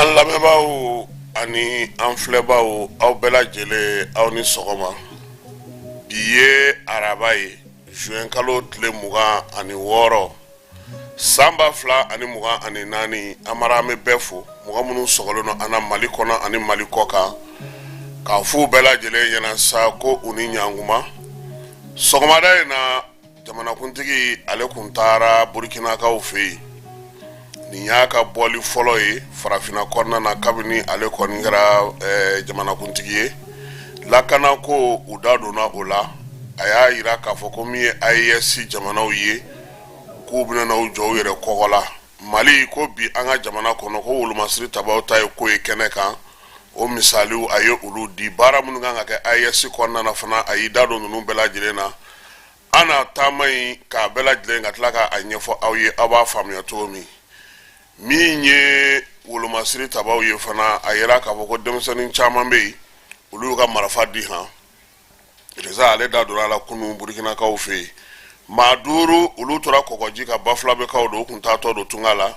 An lamɛnbaaw ani an filɛbaaw, aw bɛɛ lajɛlen, aw ni sɔgɔma. Bi ye araba ye, juin kalo tile 26, san 2024. Amara, an bɛ bɛɛ fo, mɔgɔ minnu sɔgɔlen don an na Mali kɔnɔ ani Mali kɔ kan, k'a f'u bɛɛ lajɛlen ɲɛna sa ko u ni ɲankuma. Sɔgɔmada in na, jamanakuntigi ale kun taara Burukinakaw fɛ yen. Nin y'a ka bɔli fɔlɔ ye farafinna kɔnɔna na kabini ale kɔni kɛra jamanakuntigi ye. Lakanako, u da donna o la. A y'a jira k'a fɔ ko min ye AES jamanaw ye, k'u bɛna na u jɔ u yɛrɛ kɔgɔ la. Mali ko bi, an ka jamana kɔnɔ, ko wolomasiri tabaw ta ye ko ye kɛnɛ kan. O misaliw, a ye olu di. Baara minnu kan ka kɛ AES kɔnɔna na fana, a y'i da don ninnu bɛɛ lajɛlen na. An na taama in k'a bɛɛ lajɛlen ka tila k'a ɲɛfɔ aw ye, aw b'a faamuya cogo min. Min ye wolomasiri tabaw ye fana, a yira k'a fɔ ko denmisɛnnin caman bɛ yen, olu y'u ka marifa di. Han reza, ale da donna a la kunun Burukinakaw fɛ yen. Maa duuru, olu tora kɔgɔji ka Bafulabɛkaw don, u kun taatɔ don tunga la.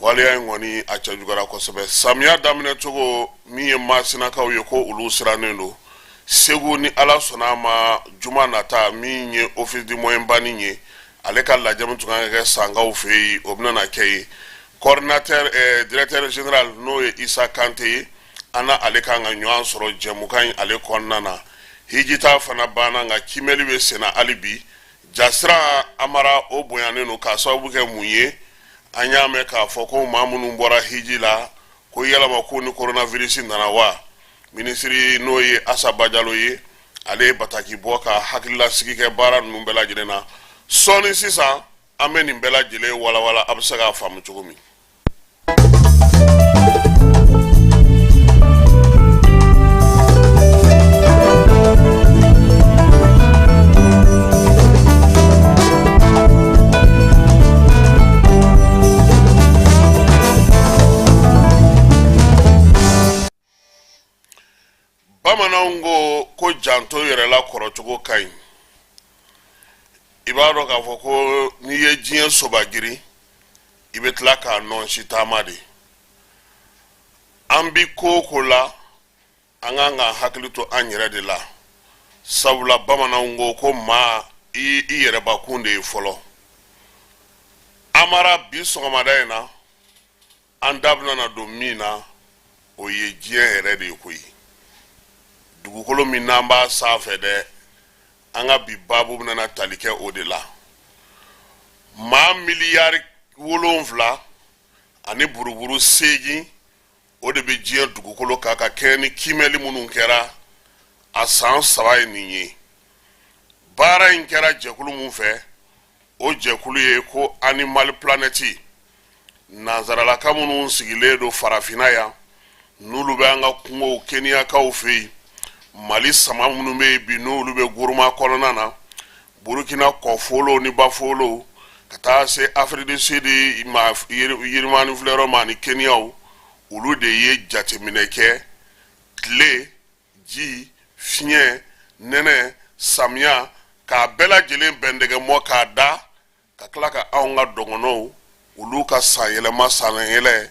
Waleya in kɔni, a cɛjuguyara kosɛbɛ. Samiya daminɛ cogo min ye Masinakaw ye, ko olu sirannen don. Segu, ni Ala sɔnna a ma, juma nata, min ye Office du Moyen Bani ye, ale ka lajɛ min tun kan ka kɛ Sankaw fɛ yen, o bɛna na kɛ yen. Coordinateur, directeur général, n'o ye Isa Kante ye, an na ale kan ka ɲɔgɔn sɔrɔ jɛmukan in ale kɔnɔna na. Hijita fana banna, nka kimɛli bɛ senna hali bi. Jasira Amara, o bonyanen don k'a sababu kɛ mun ye? An y'a mɛn k'a fɔ ko maa minnu bɔra hiji la, ko yalama ko ni coronavirus nana wa? Minisiri, n'o ye Asa Bajalo ye, ale ye bataki bɔ ka hakililasigi kɛ baara ninnu bɛɛ lajɛlen na. Sɔɔni sisan, an bɛ nin bɛɛ lajɛlen walawala, a bɛ se k'a faamu cogo min. Bamananw ko ko janto yɛrɛ la kɔrɔcogo ka ɲi. I b'a dɔn k'a fɔ ko n'i ye diɲɛ soba girin, i bɛ tila k'a nɔnsi taama de. An bi ko o ko la, an kan ka hakili to an yɛrɛ de la, sabula bamananw ko ko maa i i yɛrɛbakun de ye fɔlɔ. Amara, bi sɔgɔmada in na, an da bɛna na don min na, o ye diɲɛ yɛrɛ de ye koyi, dugukolo min n'an b'a sanfɛ dɛ. An ka bi baabu bɛna na tali kɛ o de la. Maa miliyari 7 ani buruburu 8, o de bɛ diɲɛ dugukolo kan, ka kɛɲɛ ni kiimɛli minnu kɛra a san 3 ye nin ye. Baara in kɛra jɛkulu min fɛ, o jɛkulu ye ko Animal Planet. Nansaralaka minnu sigilen don farafinna yan, n'olu bɛ an ka kungow, Keniyakaw fɛ yen, Mali sama minnu bɛ yen bi, n'olu bɛ Goroma kɔnɔna na, Burukina kɔfolow ni bafolow, ka taa se Afrique du Sud ma yirimani filɛyɔrɔ ma ani Keniyaw, olu de ye jateminɛ kɛ tile, ji, fiɲɛ, nɛnɛ, samiya, k'a bɛɛ lajɛlen bɛndɛgɛmɔ k'a da, ka tila ka anw ka dɔgɔnɔw, olu ka sanyɛlɛma, sanyɛlɛ,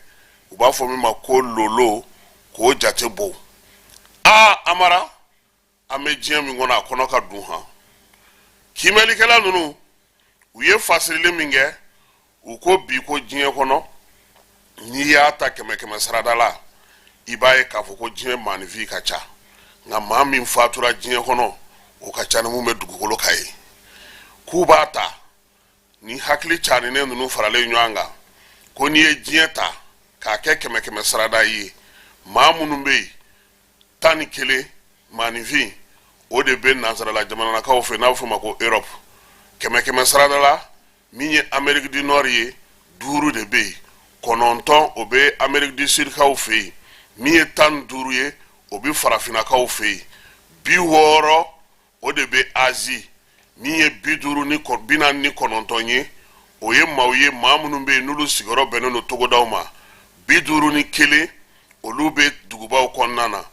u b'a fɔ min ma ko lolo, k'o jate bɔ. Aa Amara, an bɛ diɲɛ min kɔnɔ, a kɔnɔ ka dun. Han, kiimɛlikɛla ninnu, u ye fasirili min kɛ, u ko bi ko diɲɛ kɔnɔ, n'i y'a ta kɛmɛ kɛmɛ sarada la, i b'a ye k'a fɔ ko diɲɛ maaninfin ka ca, nka maa min fatura diɲɛ kɔnɔ, o ka ca ni mun bɛ dugukolo kan ye. K'u b'a ta ni hakili caninen ninnu faralen ɲɔgɔn kan, ko n'i ye diɲɛ ta k'a kɛ kɛmɛ kɛmɛ sarada ye, maa minnu bɛ yen, 11 maaninfin, o de bɛ nansarala jamanakaw fɛ, n'a bɛ f'o ma ko Europe. Kɛmɛ kɛmɛ sarada la, min ye Amérique du Nord ye, duuru de bɛ yen, 9, o bɛ Amérique du Sud kaw fɛ yen. Min ye 15 ye, o bɛ farafinnakaw fɛ yen. 60, o de bɛ Asie. Min ye 50 ni 49 ye, o ye maaw ye, maa minnu bɛ yen, n'olu sigiyɔrɔ bɛnnen don togodaw ma. 51, olu bɛ dugubaw kɔnɔna na.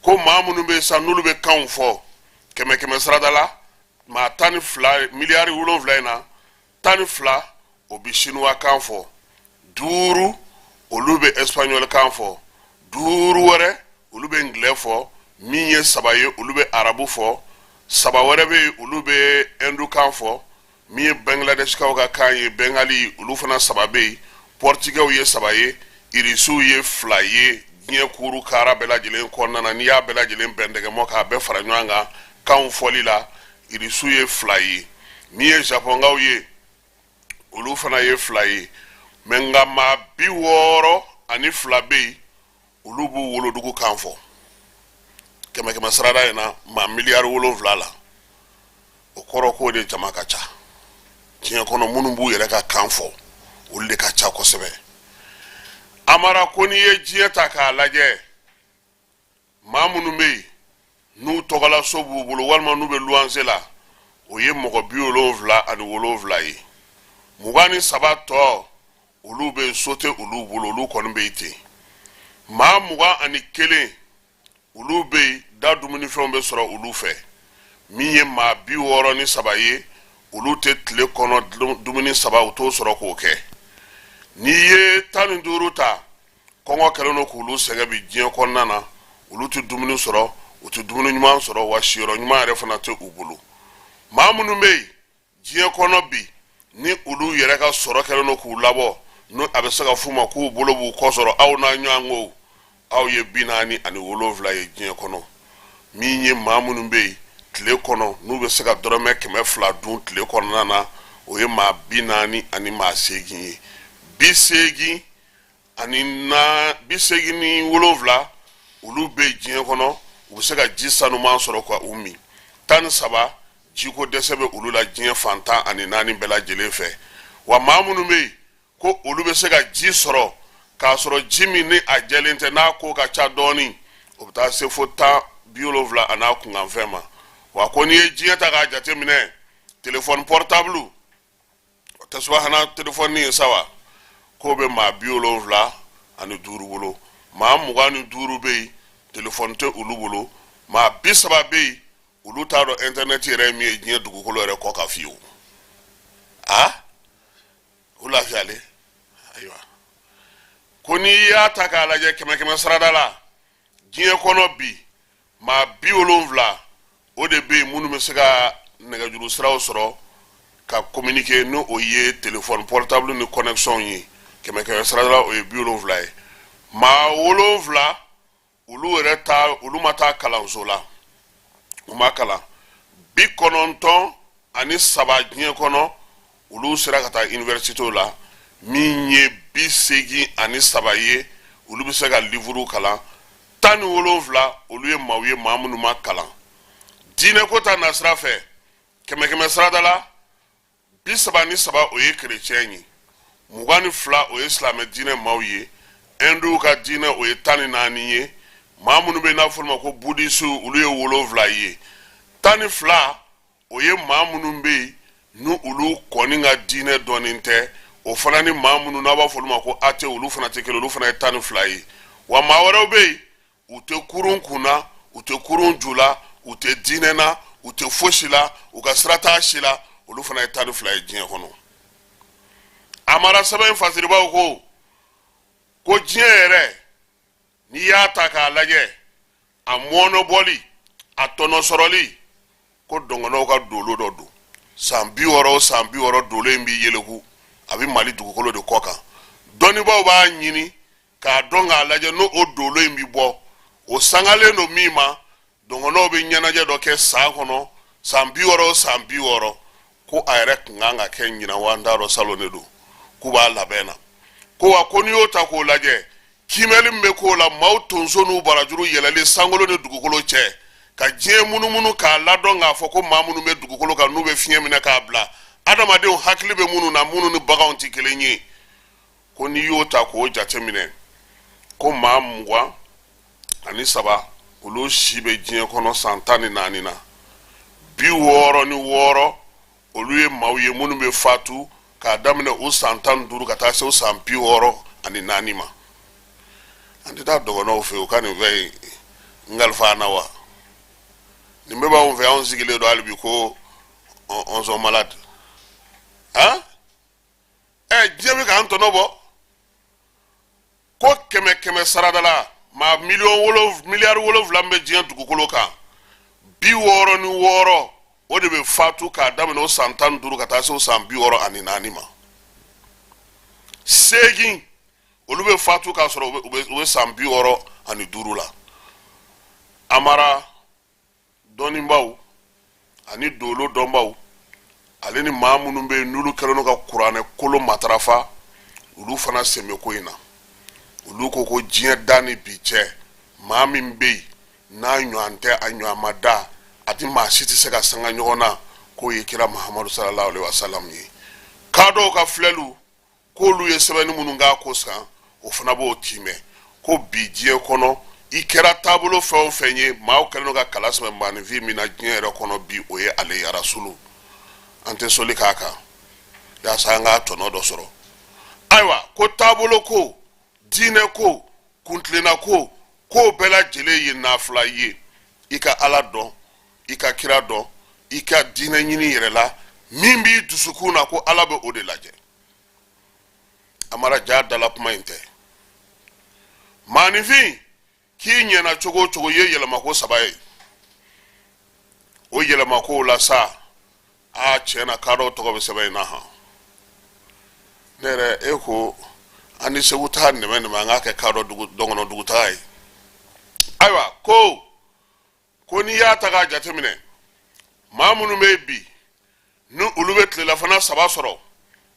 Ko maa minnu bɛ yen sa, n'olu bɛ kanw fɔ, kɛmɛ kɛmɛ sarada la, maa 12, miliyari 7 in na, 12, o bɛ sinuwa kan fɔ, duuru, olu bɛ espagnol kan fɔ, 5 wɛrɛ olu bɛ ngilɛ fɔ, min ye 3 ye olu bɛ arabu fɔ, 3 wɛrɛ bɛ yen olu bɛ hindu kan fɔ, min ye bangladeshkaw ka kan ye bengali, olu fana 3 bɛ yen, pɔrtigɛw ye 3 ye, irisiw ye 2 ye. Diɲɛ kuru kara bɛɛ lajɛlen kɔnɔna na, n'i y'a bɛɛ lajɛlen bɛndɛgɛmɔ k'a bɛɛ fara ɲɔgɔn kan kanw fɔli la, irisiw ye 2 ye, min ye japɔnkaw ye olu fana ye 2 ye. Mɛ nka maa 62 bɛ yen olu b'u wolodugu kan fɔ kɛmɛ kɛmɛ sarada in na, maa miliyari 7 la. O kɔrɔ k'o de jama ka ca diɲɛ kɔnɔ, minnu b'u yɛrɛ ka kan fɔ olu de ka ca kosɛbɛ. Amara ko n'i ye diɲɛ ta k'a lajɛ, maa minnu bɛ yen n'u tɔgɔla so b'u bolo walima n'u bɛ luwanse la, o ye mɔgɔ 77 ye. 23 tɔ olu bɛ yen, so tɛ olu bolo, olu kɔni bɛ yen ten. Maa 21 olu bɛ yen, da dumunifɛnw bɛ sɔrɔ olu fɛ. Min ye maa 63 ye, olu tɛ tile kɔnɔ dumuni 3 u t'o sɔrɔ k'o kɛ. N'i ye 15 ta, kɔngɔ kɛlen don k'olu sɛgɛn bi diɲɛ kɔnɔna na, olu tɛ dumuni sɔrɔ, u tɛ dumuni ɲuman sɔrɔ, wa siyɔrɔ ɲuman yɛrɛ fana tɛ u bolo. Maa minnu bɛ yen diɲɛ kɔnɔ bi ni olu yɛrɛ ka sɔrɔ kɛlen don k'u labɔ, n'o a bɛ se ka f'u ma k'u bolo b'u kɔ sɔrɔ, aw n'a ɲɔgɔn ko aw ye 47 ye diɲɛ kɔnɔ. Min ye maa minnu bɛ yen tile kɔnɔ n'u bɛ se ka dɔrɔmɛ 200 dun tile kɔnɔna na, o ye maa 40 ani maa 8 ye, 80 ani na 87 olu bɛ diɲɛ kɔnɔ, u bɛ se ka ji sanuman sɔrɔ ka u min. 13 jiko dɛsɛ bɛ olu la diɲɛ fan 14 bɛɛ lajɛlen fɛ. Wa maa minnu bɛ yen ko olu bɛ se ka ji sɔrɔ k'a sɔrɔ ji min ni a jɛlen tɛ, n'a ko ka ca dɔɔnin, o bɛ taa se fo 70 a n'a kunkanfɛn ma. Wa ko n'i ye diɲɛ ta k'a jateminɛ, telefɔni pɔritabulu, tasubahana telefɔni ye sa wa, k'o bɛ maa 75 bolo. Maa 25 bɛ yen, telefɔni tɛ olu bolo. Maa 30 bɛ yen, olu t'a dɔn ɛntɛrinɛti yɛrɛ ye min ye diɲɛ dugukolo yɛrɛ kɔ kan fiyewu. A u lafiyalen. Ayiwa, ko n'i y'a ta k'a lajɛ kɛmɛ kɛmɛ sarada la diɲɛ kɔnɔ bi, maa 70 o de bɛ yen minnu bɛ se ka nɛgɛjuru siraw sɔrɔ ka communiquer, ni o ye téléphone portable ni connexion ye. Kɛmɛ kɛmɛ sarada la, o ye 70 ye. Maa 7 olu yɛrɛ ta, olu ma taa kalanso la, u ma kalan. 93 diɲɛ kɔnɔ, olu sera ka taa université la. Min ye 83 ye, olu bɛ se ka livuru kalan. 17 olu ye maaw ye, maa minnu ma kalan. Diinɛ ko ta nasira fɛ, kɛmɛ kɛmɛ sarada la, 33 o ye kerecɛn ye, 22 o ye silamɛ diinɛ maaw ye, hinduw ka diinɛ o ye 14 ye, maa minnu bɛ n'a fɔ olu ma ko budisiw, olu ye 7 ye, 12 o ye maa minnu bɛ yen ni olu kɔni ka diinɛ dɔnnen tɛ, o fana ni maa minnu n'a b'a fɔ olu ma ko athée, olu fana tɛ kelen, olu fana ye 12 ye. Wa maa wɛrɛw bɛ yen, u tɛ kurun kunna, u tɛ kurun ju la, u tɛ diinɛ na, u tɛ fosi la, u ka sira t'a si la, olu fana ye 12 ye diɲɛ kɔnɔ. Amara sɛbɛn fasiribaw ko ko diɲɛ yɛrɛ, n'i y'a ta k'a lajɛ, a mɔɔnɔbɔli, a tɔnɔ sɔrɔli, ko dɔngɔnɔw ka dolo dɔ don. San 60 o san 60, dolo in b'i yeleku, a bɛ Mali dugukolo de kɔ kan. Dɔnnibaaw b'a ɲini k'a dɔn k'a lajɛ n'o o dolo in bɛ bɔ, o sangalen don min ma. Dɔngɔnɔw bɛ ɲɛnajɛ dɔ kɛ san kɔnɔ, san 60 o san 60, ko a yɛrɛ tun kan ka kɛ ɲinan wa, n t'a dɔn, salon de don k'u b'a labɛn na. Ko wa ko n'i y'o ta k'o lajɛ, kiimɛli min bɛ k'o la, maaw tonso n'u barajuru yɛlɛli sankolo ni dugukolo cɛ, ka diɲɛ munumunu k'a ladɔn k'a fɔ ko maa minnu bɛ dugukolo kan, n'u bɛ fiɲɛ minɛ k'a bila, adamadenw hakili bɛ minnu na, minnu ni baganw tɛ kelen ye, ko n'i y'o ta k'o jateminɛ, ko maa 23 olu si bɛ diɲɛ kɔnɔ san 14 na, 66 olu ye maaw ye minnu bɛ fatu k'a daminɛ u san 15 ka taa se u san 64 ma. An tɛ taa dɔgɔnɔw fɛ u ka nin fɛn in kalifa an na wa? Nin bɛɛ b'anw fɛ, anw sigilen don hali bi ko on sont malades. Han, ɛ, diɲɛ bɛ k'an tɔnɔ bɔ. Ko kɛmɛ kɛmɛ sarada la, maa 7 miliyari min bɛ diɲɛ dugukolo kan, 66 o de bɛ fatu k'a daminɛ o san 15 ka taa se o san 64 ma. 8 olu bɛ fatu k'a sɔrɔ u bɛ san 65 la. Amara, dɔnnibaw ani dolo dɔnbaw, ale ni maa minnu bɛ yen n'olu kɛlen don ka kuranɛ kolo matarafa, olu fana sen bɛ ko in na. Olu ko ko diɲɛ da ni bi cɛ, maa min bɛ yen n'a ɲɔgɔn tɛ, a ɲɔgɔn ma da, a ti maa si tɛ se ka sanga ɲɔgɔn na, k'o ye kira Muhamadu sallallahu alaihi wasallam ye. Kadɔw ka filɛliw k'olu ye sɛbɛnni minnu k'a ko san, o fana b'o tiimɛ ko bi diɲɛ kɔnɔ, i kɛra taabolo fɛn o fɛn ye, maaw kɛlen don ka kala sɛbɛn maaninfin min na diɲɛ yɛrɛ kɔnɔ bi, o ye ale ye Rasulu. An tɛ soli k'a kan yaasa an k'a tɔnɔ dɔ sɔrɔ. Ayiwa, ko taabolo ko, diinɛ ko, kuntilenna ko, k'o bɛɛ lajɛlen ye nafila ye. I ka Ala dɔn, i ka kira dɔn, i ka diinɛ ɲini yɛrɛ la, min b'i dusukun na, ko Ala bɛ o de lajɛ. Amara, ja dala kuma in tɛ. Maaninfin k'i ɲɛna cogo o cogo, i ye yɛlɛmako saba ye. O yɛlɛmakow la sa, a tiɲɛ na, kadɔw tɔgɔ bɛ sɛbɛn in na han. Ne yɛrɛ e ko an ni Segu taa nɛmɛ nɛmɛ, an k'a kɛ kadɔ dugu dɔnkɔnɔ dugutaga ye. Ayiwa, ko n'i y'a ta k'a jateminɛ, maa minnu bɛ yen bi ni olu bɛ tilelafana saba sɔrɔ,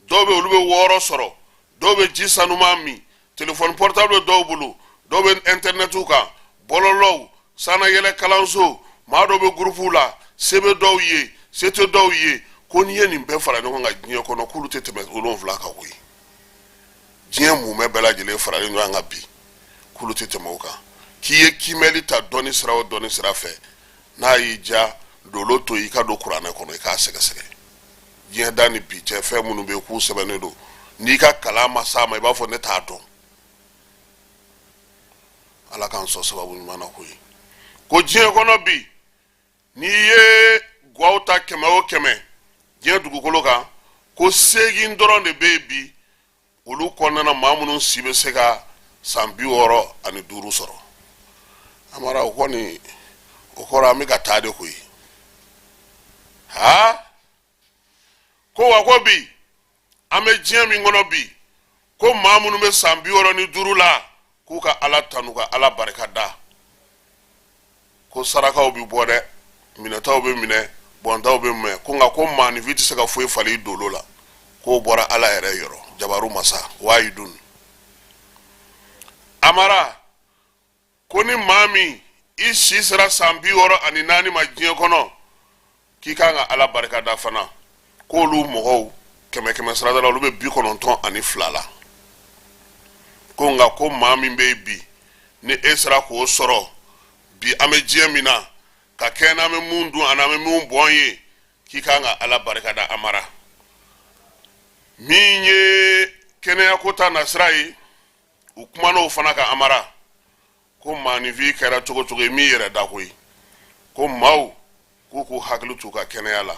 dɔw bɛ olu bɛ wɔɔrɔ sɔrɔ, dɔw bɛ ji sanuman min, telefɔni portable bɛ dɔw bolo, dɔw bɛ intɛrɛnɛtiw kan, bɔlɔlɔw sannayɛlɛ kalanso, maa dɔw bɛ gurupuw la, se bɛ dɔw ye, se tɛ dɔw ye, ko n'i ye nin bɛɛ fara ɲɔgɔn kan diɲɛ kɔnɔ, k'olu tɛ tɛmɛ 7 kan koyi. Diɲɛ mumɛ bɛɛ lajɛlen faralen ɲɔgɔn kan bi, k'olu tɛ tɛmɛ o kan. K'i ye kiimɛli ta dɔnni sira o dɔnni sira fɛ, n'a y'i diya dolo to, i ka don kuranɛ kɔnɔ, i k'a sɛgɛsɛgɛ. Diɲɛ da ni bi cɛ, fɛn minnu bɛ yen k'u sɛbɛnnen don, n'i ka kalan ma s'a ma, i b'a fɔ ne t'a dɔn. Ala k'an sɔn sababu ɲuman na koyi. Ko diɲɛ kɔnɔ bi, n'i ye gwaw ta kɛmɛ o kɛmɛ diɲɛ dugukolo kan, ko 8 dɔrɔn de bɛ yen bi, olu kɔnɔna na maa minnu si bɛ se ka san 65 sɔrɔ. Amara, o kɔni o kɔrɔ an bɛ ka taa de koyi. Ha, ko wa ko bi an bɛ diɲɛ min kɔnɔ bi, ko maa minnu bɛ san 65 la, k'u ka Ala tanu, ka Ala barika da, ko sarakaw bɛ bɔ dɛ, minɛtaw bɛ minɛ, bɔntaw bɛ minɛ, ko nka ko maaninfin tɛ se ka foyi falen i dolo la, k'o bɔra Ala yɛrɛ yɔrɔ, jabaru masa wahidun. Amara, ko ni maa min i si sera san 64 ma diɲɛ kɔnɔ, k'i kan ka Ala barika da fana, k'olu mɔgɔw kɛmɛ kɛmɛ sarada la, olu bɛ 92 la. Ko nka ko maa min bɛ yen bi, ni e sera k'o sɔrɔ bi, an bɛ diɲɛ min na, ka kɛ n'an bɛ mun dun ani an bɛ mun bɔn ye, k'i kan ka Ala barika da. Amara, min ye kɛnɛyako ta nasira ye, u kumana o fana kan. Amara, ko maaninfin kɛra cogo cogo ye, min yɛrɛ da koyi, ko maaw k'u k'u hakili t'u ka kɛnɛya la,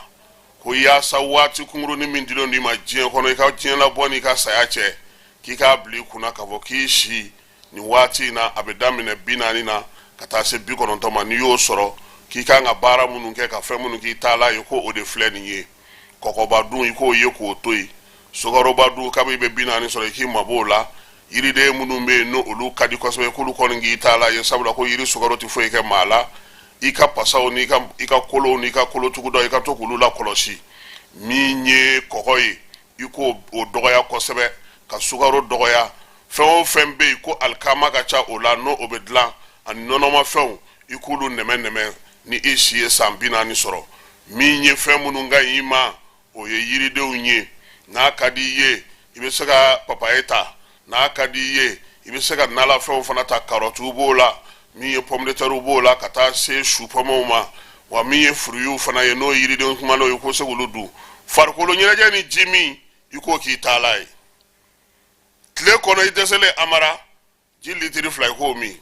ko yaasa waati kunkurunin min dilen d'i ma diɲɛ kɔnɔ, i ka diɲɛ labɔ n'i ka saya cɛ, k'i k'a bila i kunna k'a fɔ k'i si nin waati in na, a bɛ daminɛ 40 na ka taa se 90 ma. N'i y'o sɔrɔ, k'i kan ka baara minnu kɛ, ka fɛn minnu k'i taala ye, ko o de filɛ nin ye: kɔkɔba dun, i k'o ye k'o to yen; sukaroba dun, kabi i bɛ 40 sɔrɔ, i k'i mabɔ o la; yiriden minnu bɛ yen n'olu ka di kosɛbɛ, k'olu kɔni k'i ta la ye, sabula ko yiri sukaro tɛ foyi kɛ maa la; i ka pasaw n'i ka i ka kolow n'i ka kolotugudaw, i ka to k'olu lakɔlɔsi; min ye kɔgɔ ye, i k'o o dɔgɔya kosɛbɛ, ka sukaro dɔgɔya; fɛn o fɛn bɛ yen ko alikama ka ca o la, n'o o bɛ dilan, ani nɔnɔmafɛnw, i k'olu nɛmɛ nɛmɛ ni i si ye san 40 sɔrɔ. Min ye fɛn minnu ka ɲi i ma, o ye yiridenw ye. N'a ka di i ye, i bɛ se ka papaye ta. N'a ka di i ye, i bɛ se ka nalafɛnw fana ta, karɔtiw b'o la, min ye pomme de terre b'o la, ka taa se su pɔmɛw ma. Wa min ye fruits fana ye, n'o ye yiriden kumalenw ye, k'o se k'olu dun. Farikolo ɲɛnajɛ ni ji min, i k'o k'i taala ye tile kɔnɔ. I dɛsɛlen, Amara, ji litiri 2, i k'o min.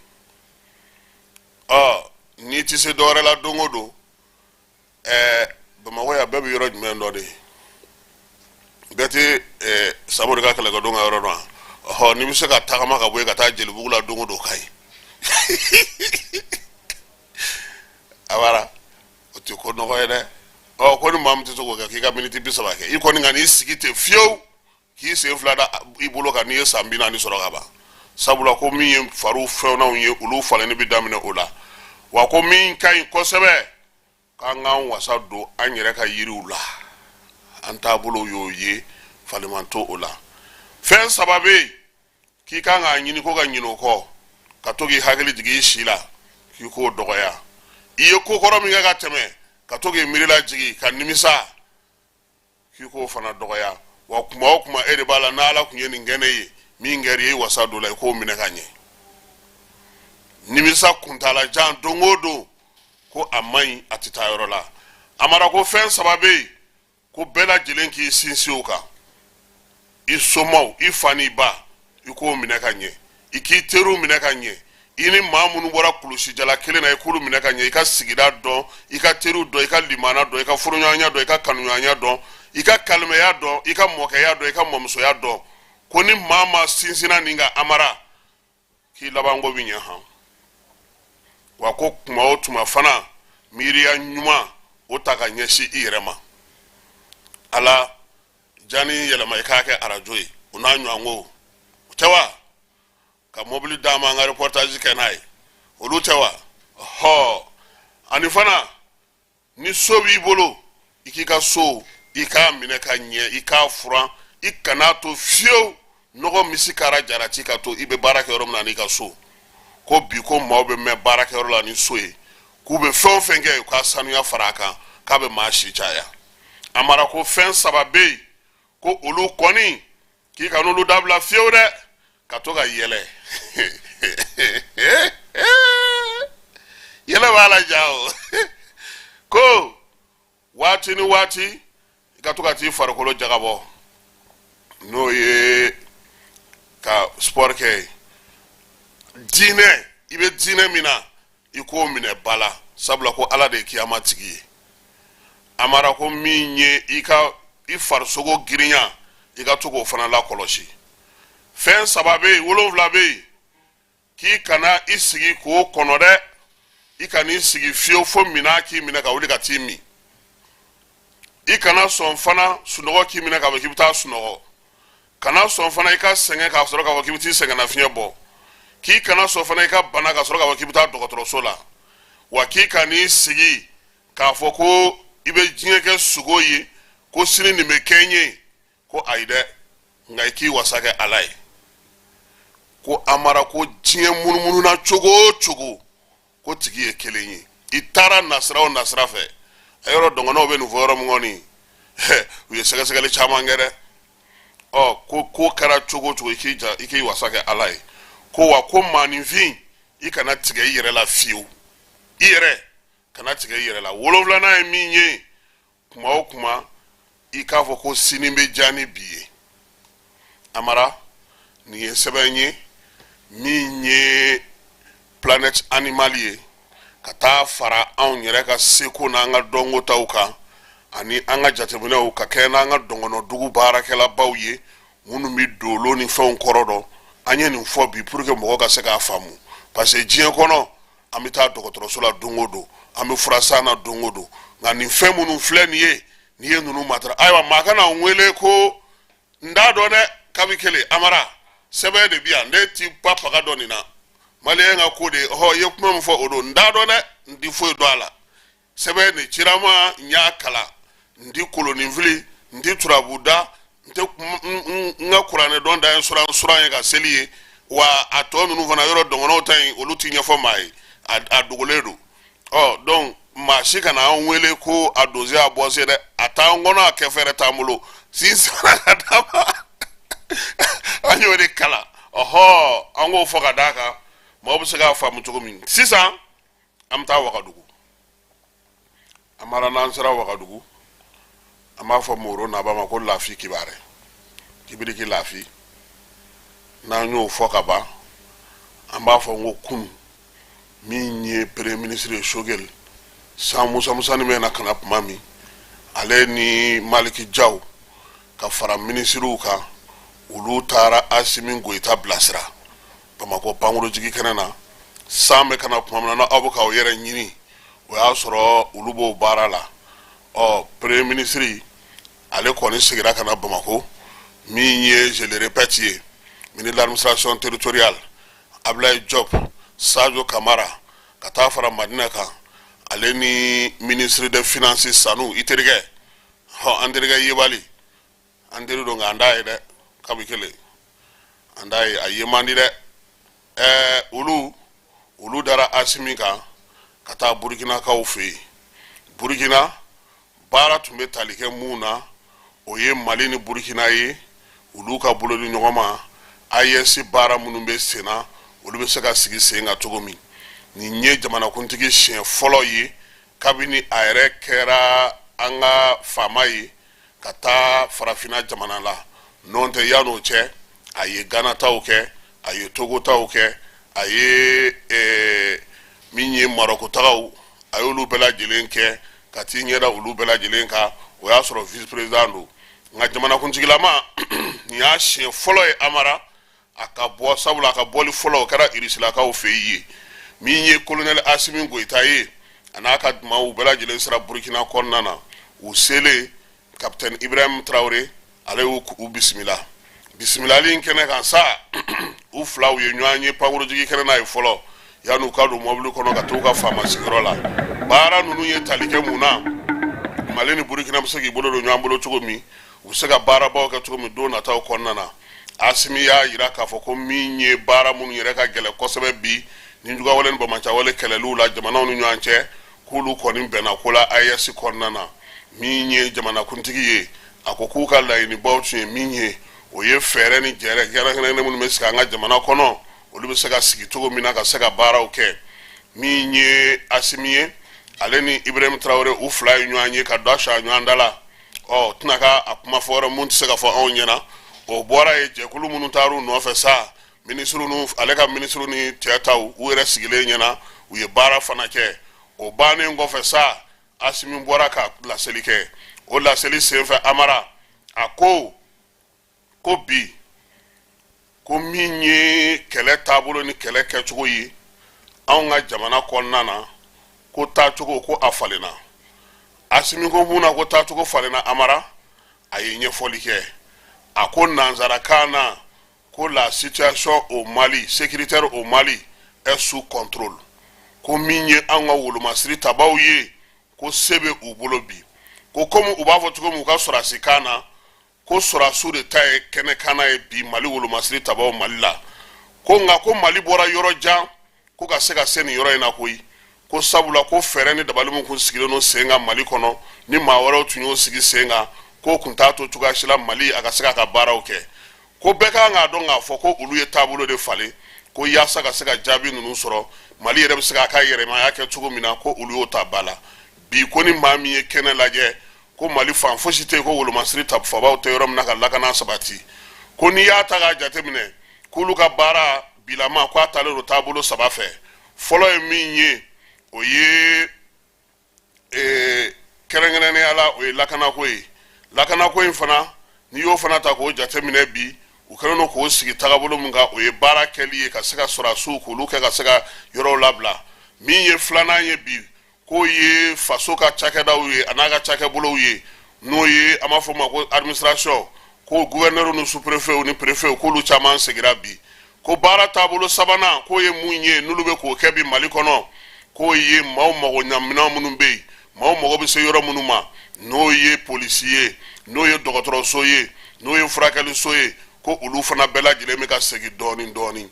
Ɔ, n'i tɛ se dɔwɛrɛ la don o don, Bamakɔ yan, bɛɛ bɛ yɔrɔ jumɛn dɔ de ye? Bɛɛ tɛ Samori ka kɛlɛkɛdon ka yɔrɔ dɔn wa? Ɔhɔ, n'i bɛ se ka tagama ka bɔ yen ka taa Jelibugu la don o don, ka ɲi. Amara, o tɛ ko nɔgɔ ye dɛ. Ɔ, ko ni maa min tɛ se k'o kɛ, k'i ka miniti 30 kɛ, i kɔni kan'i sigi ten fiyewu k'i sen fila da i bolo kan n'i ye san 40 sɔrɔ ka ban, sabula ko min ye fariw fɛnw ye, olu falenni bɛ daminɛ o la. Wa ko min ka ɲi kosɛbɛ, k'an k'an wasa don an yɛrɛ ka yiriw la, an taabolo y'o ye, faliman to o la. Fɛn saba bɛ yen k'i kan k'a ɲini ko ka ɲinɛ o kɔ, ka to k'i hakili jigin i si la, k'i k'o dɔgɔya. I ye ko kɔrɔ min kɛ ka tɛmɛ, ka to k'i miiri lajigin ka nimisa, k'i k'o fana dɔgɔya. Wa kuma o kuma e de b'a la, n'Ala tun ye nin kɛ ne ye, min kɛra i ye, i wasa don la, i k'o minɛ ka ɲɛ. Nimisa kuntaalajan don o don, ko a man ɲi, a tɛ taa yɔrɔ la. Amara ko fɛn saba bɛ yen ko bɛɛ lajɛlen k'i sinsin o kan: i somaw, i fa n'i ba, i k'o minɛ ka ɲɛ, i k'i teriw minɛ ka ɲɛ, i ni maa minnu bɔra kulusijala kelen na, i k'olu minɛ ka ɲɛ, i ka sigida dɔn, i ka teriw dɔn, i ka limana dɔn, i ka furuɲɔgɔnya dɔn, i ka kanuɲɔgɔnya dɔn, i ka kalimɛya dɔn, i ka mɔkɛya dɔn, i ka mɔmusoya dɔn. Ko ni maa ma sinsinna nin kan, Amara, k'i labanko bɛ ɲɛ han. Wa ko tuma o tuma fana, miiriya ɲuman o ta ka ɲɛsin i yɛrɛ ma. Ala jani yɛlɛma i k'a kɛ arajo ye, o n'a ɲɔgɔnko o tɛ wa? Ka mobili d'an ma, an ka reportage kɛ n'a ye, olu tɛ wa? Hɔ, ani fana ni so b'i bolo, i k'i ka so, i k'a minɛ ka ɲɛ, i k'a furan, i kan'a to fiyewu nɔgɔ misi kara jarati ka to i bɛ baara kɛ yɔrɔ min na n'i ka so. Ko bi ko maaw bɛ mɛn baarakɛyɔrɔ la ni so ye, k'u bɛ fɛn o fɛn kɛ, u ka sanuya fara a kan, k'a bɛ maa si caya. Amara ko fɛn saba bɛ yen ko olu kɔni, k'i kan'olu dabila fiyewu dɛ: ka to ka yɛlɛ, yɛlɛ b'a la ja o, ko waati ni waati i ka to ka t'i farikolo jagabɔ, n'o ye ka sport kɛ. Diinɛ, i bɛ diinɛ min na, i k'o minɛ ba la, sabula ko Ala de ye kiyama tigi ye. Amara ko min ye i ka i farisogo girinya, i ka to k'o fana lakɔlɔsi. Fɛn saba bɛ yen, wolonfila bɛ yen, k'i kana i sigi k'o kɔnɔ dɛ. I kan'i sigi fiyewu fo minnɔgɔ k'i minɛ ka wuli ka t'i min. I kana sɔn fana sunɔgɔ k'i minɛ k'a fɔ k'i bɛ taa sunɔgɔ. Kana sɔn fana i ka sɛgɛn k'a sɔrɔ k'a fɔ k'i bɛ t'i sɛgɛnnafiɲɛ bɔ. K'i kana sɔn fana i ka bana ka sɔrɔ k'a fɔ k'i bɛ taa dɔgɔtɔrɔso la. Wa k'i kan'i sigi k'a fɔ ko i bɛ diɲɛ kɛ sugo ye, ko sini nin bɛ kɛ n ye, ko ayi dɛ, nka i k'i wasa kɛ Ala ye. Ko Amara ko diɲɛ munumununa cogo o cogo, ko tigi ye kelen ye. I taara nasira o nasira fɛ, a yɔrɔ dɔngɔnɔw bɛ nin fɔ yɔrɔ min kɔni, u ye sɛgɛsɛgɛli caman kɛ dɛ. Ɔ, ko ko kɛra cogo o cogo, i k'i ja, i k'i wasa kɛ Ala ye. Ko wa ko maaninfin, i kana tigɛ i yɛrɛ la fiyewu, i yɛrɛ kana tigɛ i yɛrɛ la. Wolonfilanan ye min ye, kuma o kuma i k'a fɔ ko sini bɛ diya ni bi ye. Amara, nin ye sɛbɛn ye min ye Planète Animale ye, ka taa fara anw yɛrɛ ka seko n'an ka dɔnko taw kan ani an ka jateminɛw ka kɛ n'an ka dɔngɔnɔdugu baarakɛlabaw ye minnu bɛ dolo ni fɛnw kɔrɔ dɔn. An ye nin fɔ bi pour que mɔgɔ ka se k'a faamu, parce que diɲɛ kɔnɔ, an bɛ taa dɔgɔtɔrɔso la don o don, an bɛ fura san na don o don, nka nin fɛn minnu filɛ nin ye, n'i ye ninnu matara, ayiwa, maa kana n wele ko n t'a dɔn dɛ. Kabi kelen, Amara, sɛbɛn de bi yan, ne ti ba paga dɔn nin na. Maliyɛn ka ko de, ɔhɔ, i ye kuma min fɔ o don, n t'a dɔn dɛ, n ti foyi dɔn a la. Sɛbɛn de cira n ma, n y'a kalan. N ti koloninfili, n ti turabu da, n tɛ n ka kuranɛ dɔn dan ye suran suran ye ka seli ye. Wa a tɔ ninnu fana, yɔrɔ dɔngɔnɔw ta yen, olu ti ɲɛfɔ maa ye, a dogolen don. Ɔ, donc maa si kana an wele ko a donse a bɔse dɛ, a t'an kɔnɔ, a kɛ fɛrɛ t'an bolo. Sisan ka d'a ma, an y'o de kalan. Ɔhɔ, an k'o fɔ ka d'a kan, maaw bɛ se k'a faamu cogo min. Sisan an bɛ taa Wagadugu. Amara, n'an sera Wagadugu, an b'a fɔ Moro naba ma ko lafi kibarɛ kibiriki lafi. N'an y'o fɔ ka ban, an b'a fɔ n ko kunu min ye premier ministre ye, Choguel san Musa Musani bɛ na ka na tuma min, ale ni Maliki Jaw ka fara minisiriw kan, Olu taara Asimi Goyita bilasira Bamakɔ pankurujigi kɛnɛ na. San bɛ ka na tuma min na, aw bɛ k'aw yɛrɛ ɲini, o y'a sɔrɔ olu b'o baara la. Ɔ, premier ministre ale kɔni seginna ka na Bamakɔ. Min ye, je le répète, ye ministre de l'Administration territoriale Ablaye Diop, Sadio Kamara, ka taa fara Madina kan, ale ni ministre des Finances Sanu, i terikɛ, hɔn, an terikɛ yebali, an teri don, nka an t'a ye dɛ, kabi kelen an t'a ye, a ye man di dɛ. Olu dara Asimi kan ka taa Burukinakaw fɛ yen. Burukina baara tun bɛ tali kɛ mun na? O ye Mali ni Burukina ye, olu ka bolo di ɲɔgɔn ma, AES baara minnu bɛ sen na, olu bɛ se ka sigi sen kan cogo min. Nin ye jamanakuntigi siɲɛ fɔlɔ ye kabini a yɛrɛ kɛra an ka faama ye ka taa farafinna jamana la. N'o tɛ, yan'o cɛ, a ye Gana taw kɛ, a ye Togo taw kɛ, a ye min ye Marɔku tagaw, a y'olu bɛɛ lajɛlen kɛ ka t'i ɲɛda olu bɛɛ lajɛlen kan. O y'a sɔrɔ vice président don. Nka jamanakuntigilama, nin y'a siɲɛ fɔlɔ ye Amara a ka bɔ, sabula a ka bɔli fɔlɔ, o kɛra Irisilakaw fɛ yen. Min ye kolonɛli Asimi Goyita ye, a n'a ka maaw bɛɛ lajɛlen sera Burukina kɔnɔna na. U selen, kapitɛni Ibrahim Traoré, ale y'u bisimila. Bisimilali in kɛnɛ kan sa, u filaw ye ɲɔgɔn ye pankurujigi kɛnɛ na ye fɔlɔ, yan'u ka don mɔbili kɔnɔ ka t'u ka faama sigiyɔrɔ la. Baara ninnu ye tali kɛ mun na? Mali ni Burukina bɛ se k'i bolo don ɲɔgɔn bolo cogo min, u bɛ se ka baarabaw kɛ cogo min don nataw kɔnɔna na. Asimi y'a jira k'a fɔ ko min ye baara minnu yɛrɛ ka gɛlɛn kosɛbɛ bi, ni jugawale ni banbaanciwale kɛlɛliw la jamanaw ni ɲɔgɔn cɛ, k'olu kɔni bɛnna ko la AES kɔnɔna na. Min ye jamanakuntigi ye, a ko k'u ka laɲinibaw tun ye min ye, o ye fɛɛrɛ ni jɛrɛ kɛrɛnkɛrɛnnen minnu bɛ sigi an ka jamana kɔnɔ, olu bɛ se ka sigi cogo min na ka se ka baaraw kɛ. Min ye Asimi ye, ale ni Ibrahim Traoré, u fila ye ɲɔgɔn ye ka dɔ sa ɲɔgɔn da la. Ɔ, tɛna ka a kuma fɔ wɛrɛ mun tɛ se ka fɔ anw ɲɛna. O bɔra yen, jɛkulu minnu taar'u nɔfɛ sa, minisiriw ni ale ka minisiriw ni cɛ taw, u yɛrɛ sigilen ɲɛna, u ye baara fana kɛ. O bannen kɔfɛ sa, Asimi bɔra ka laseli kɛ. O laseli senfɛ, Amara, a ko ko bi, ko min ye kɛlɛ taabolo ni kɛlɛ kɛcogo ye anw ka jamana kɔnɔna na, ko taacogo, ko a falenna. Asimi ko mun na ko taacogo falenna? Amara, a ye ɲɛfɔli kɛ. A ko nanzarakan na ko la situation au Mali, sécuritaire au Mali, est sous contrôle. Ko min ye an ka wolomasiri tabaw ye, ko se bɛ u bolo bi. Ko komi u b'a fɔ cogo min u ka sɔrɔdasi kan na, ko sɔrɔdasiw de ta ye kɛnɛkanna ye bi Mali wolomasiri tabaw Mali la. Ko nka ko Mali bɔra yɔrɔ jan ko ka se ka se nin yɔrɔ in na koyi. Ko sabula ko fɛɛrɛ ni dabali min kun sigilen don sen kan Mali kɔnɔ, ni maa wɛrɛw tun y'o sigi sen kan, k'o kun t'a to cogoya si la Mali a ka se k'a ka baaraw kɛ. Ko bɛɛ kan k'a dɔn k'a fɔ ko olu ye taabolo de falen, ko yaasa ka se ka jaabi ninnu sɔrɔ, Mali yɛrɛ bɛ se k'a ka yɛrɛmaya kɛ cogo min na, ko olu y'o ta ba la bi. Ko ni maa min ye kɛnɛ lajɛ, ko Mali fan fosi tɛ yen ko wolomasiri ta fabaw tɛ yɔrɔ min na ka lakana sabati. Ko n'i y'a ta k'a jateminɛ, k'olu ka baara bilama, ko a talen don taabolo saba fɛ. Fɔlɔ ye min ye, o ye kɛrɛnkɛrɛnnenya la, o ye lakanako ye. Lakanako in fana, n'i y'o fana ta k'o jateminɛ bi, u kɛlen don k'o sigi tagabolo min kan, o ye baara kɛli ye ka se ka sɔrɔdasiw k'olu kɛ ka se ka yɔrɔw labila. Min ye filanan ye bi, k'o ye faso ka cakɛdaw ye, a n'a ka cakɛbolow ye, n'o ye an b'a fɔ o ma ko administration, ko gouverneur ni sous-préfet ni préfet, k'olu caman segira bi. Ko baara taabolo sabanan, k'o ye mun ye n'olu bɛ k'o kɛ bi Mali kɔnɔ? K'o ye maaw mago ɲaminɛn minnu bɛ yen, maaw mago bɛ se yɔrɔ minnu ma, n'o ye polisi ye, n'o ye dɔgɔtɔrɔso ye, n'o ye furakɛliso ye, ko olu fana bɛɛ lajɛlen bɛ ka segin dɔɔnin dɔɔnin.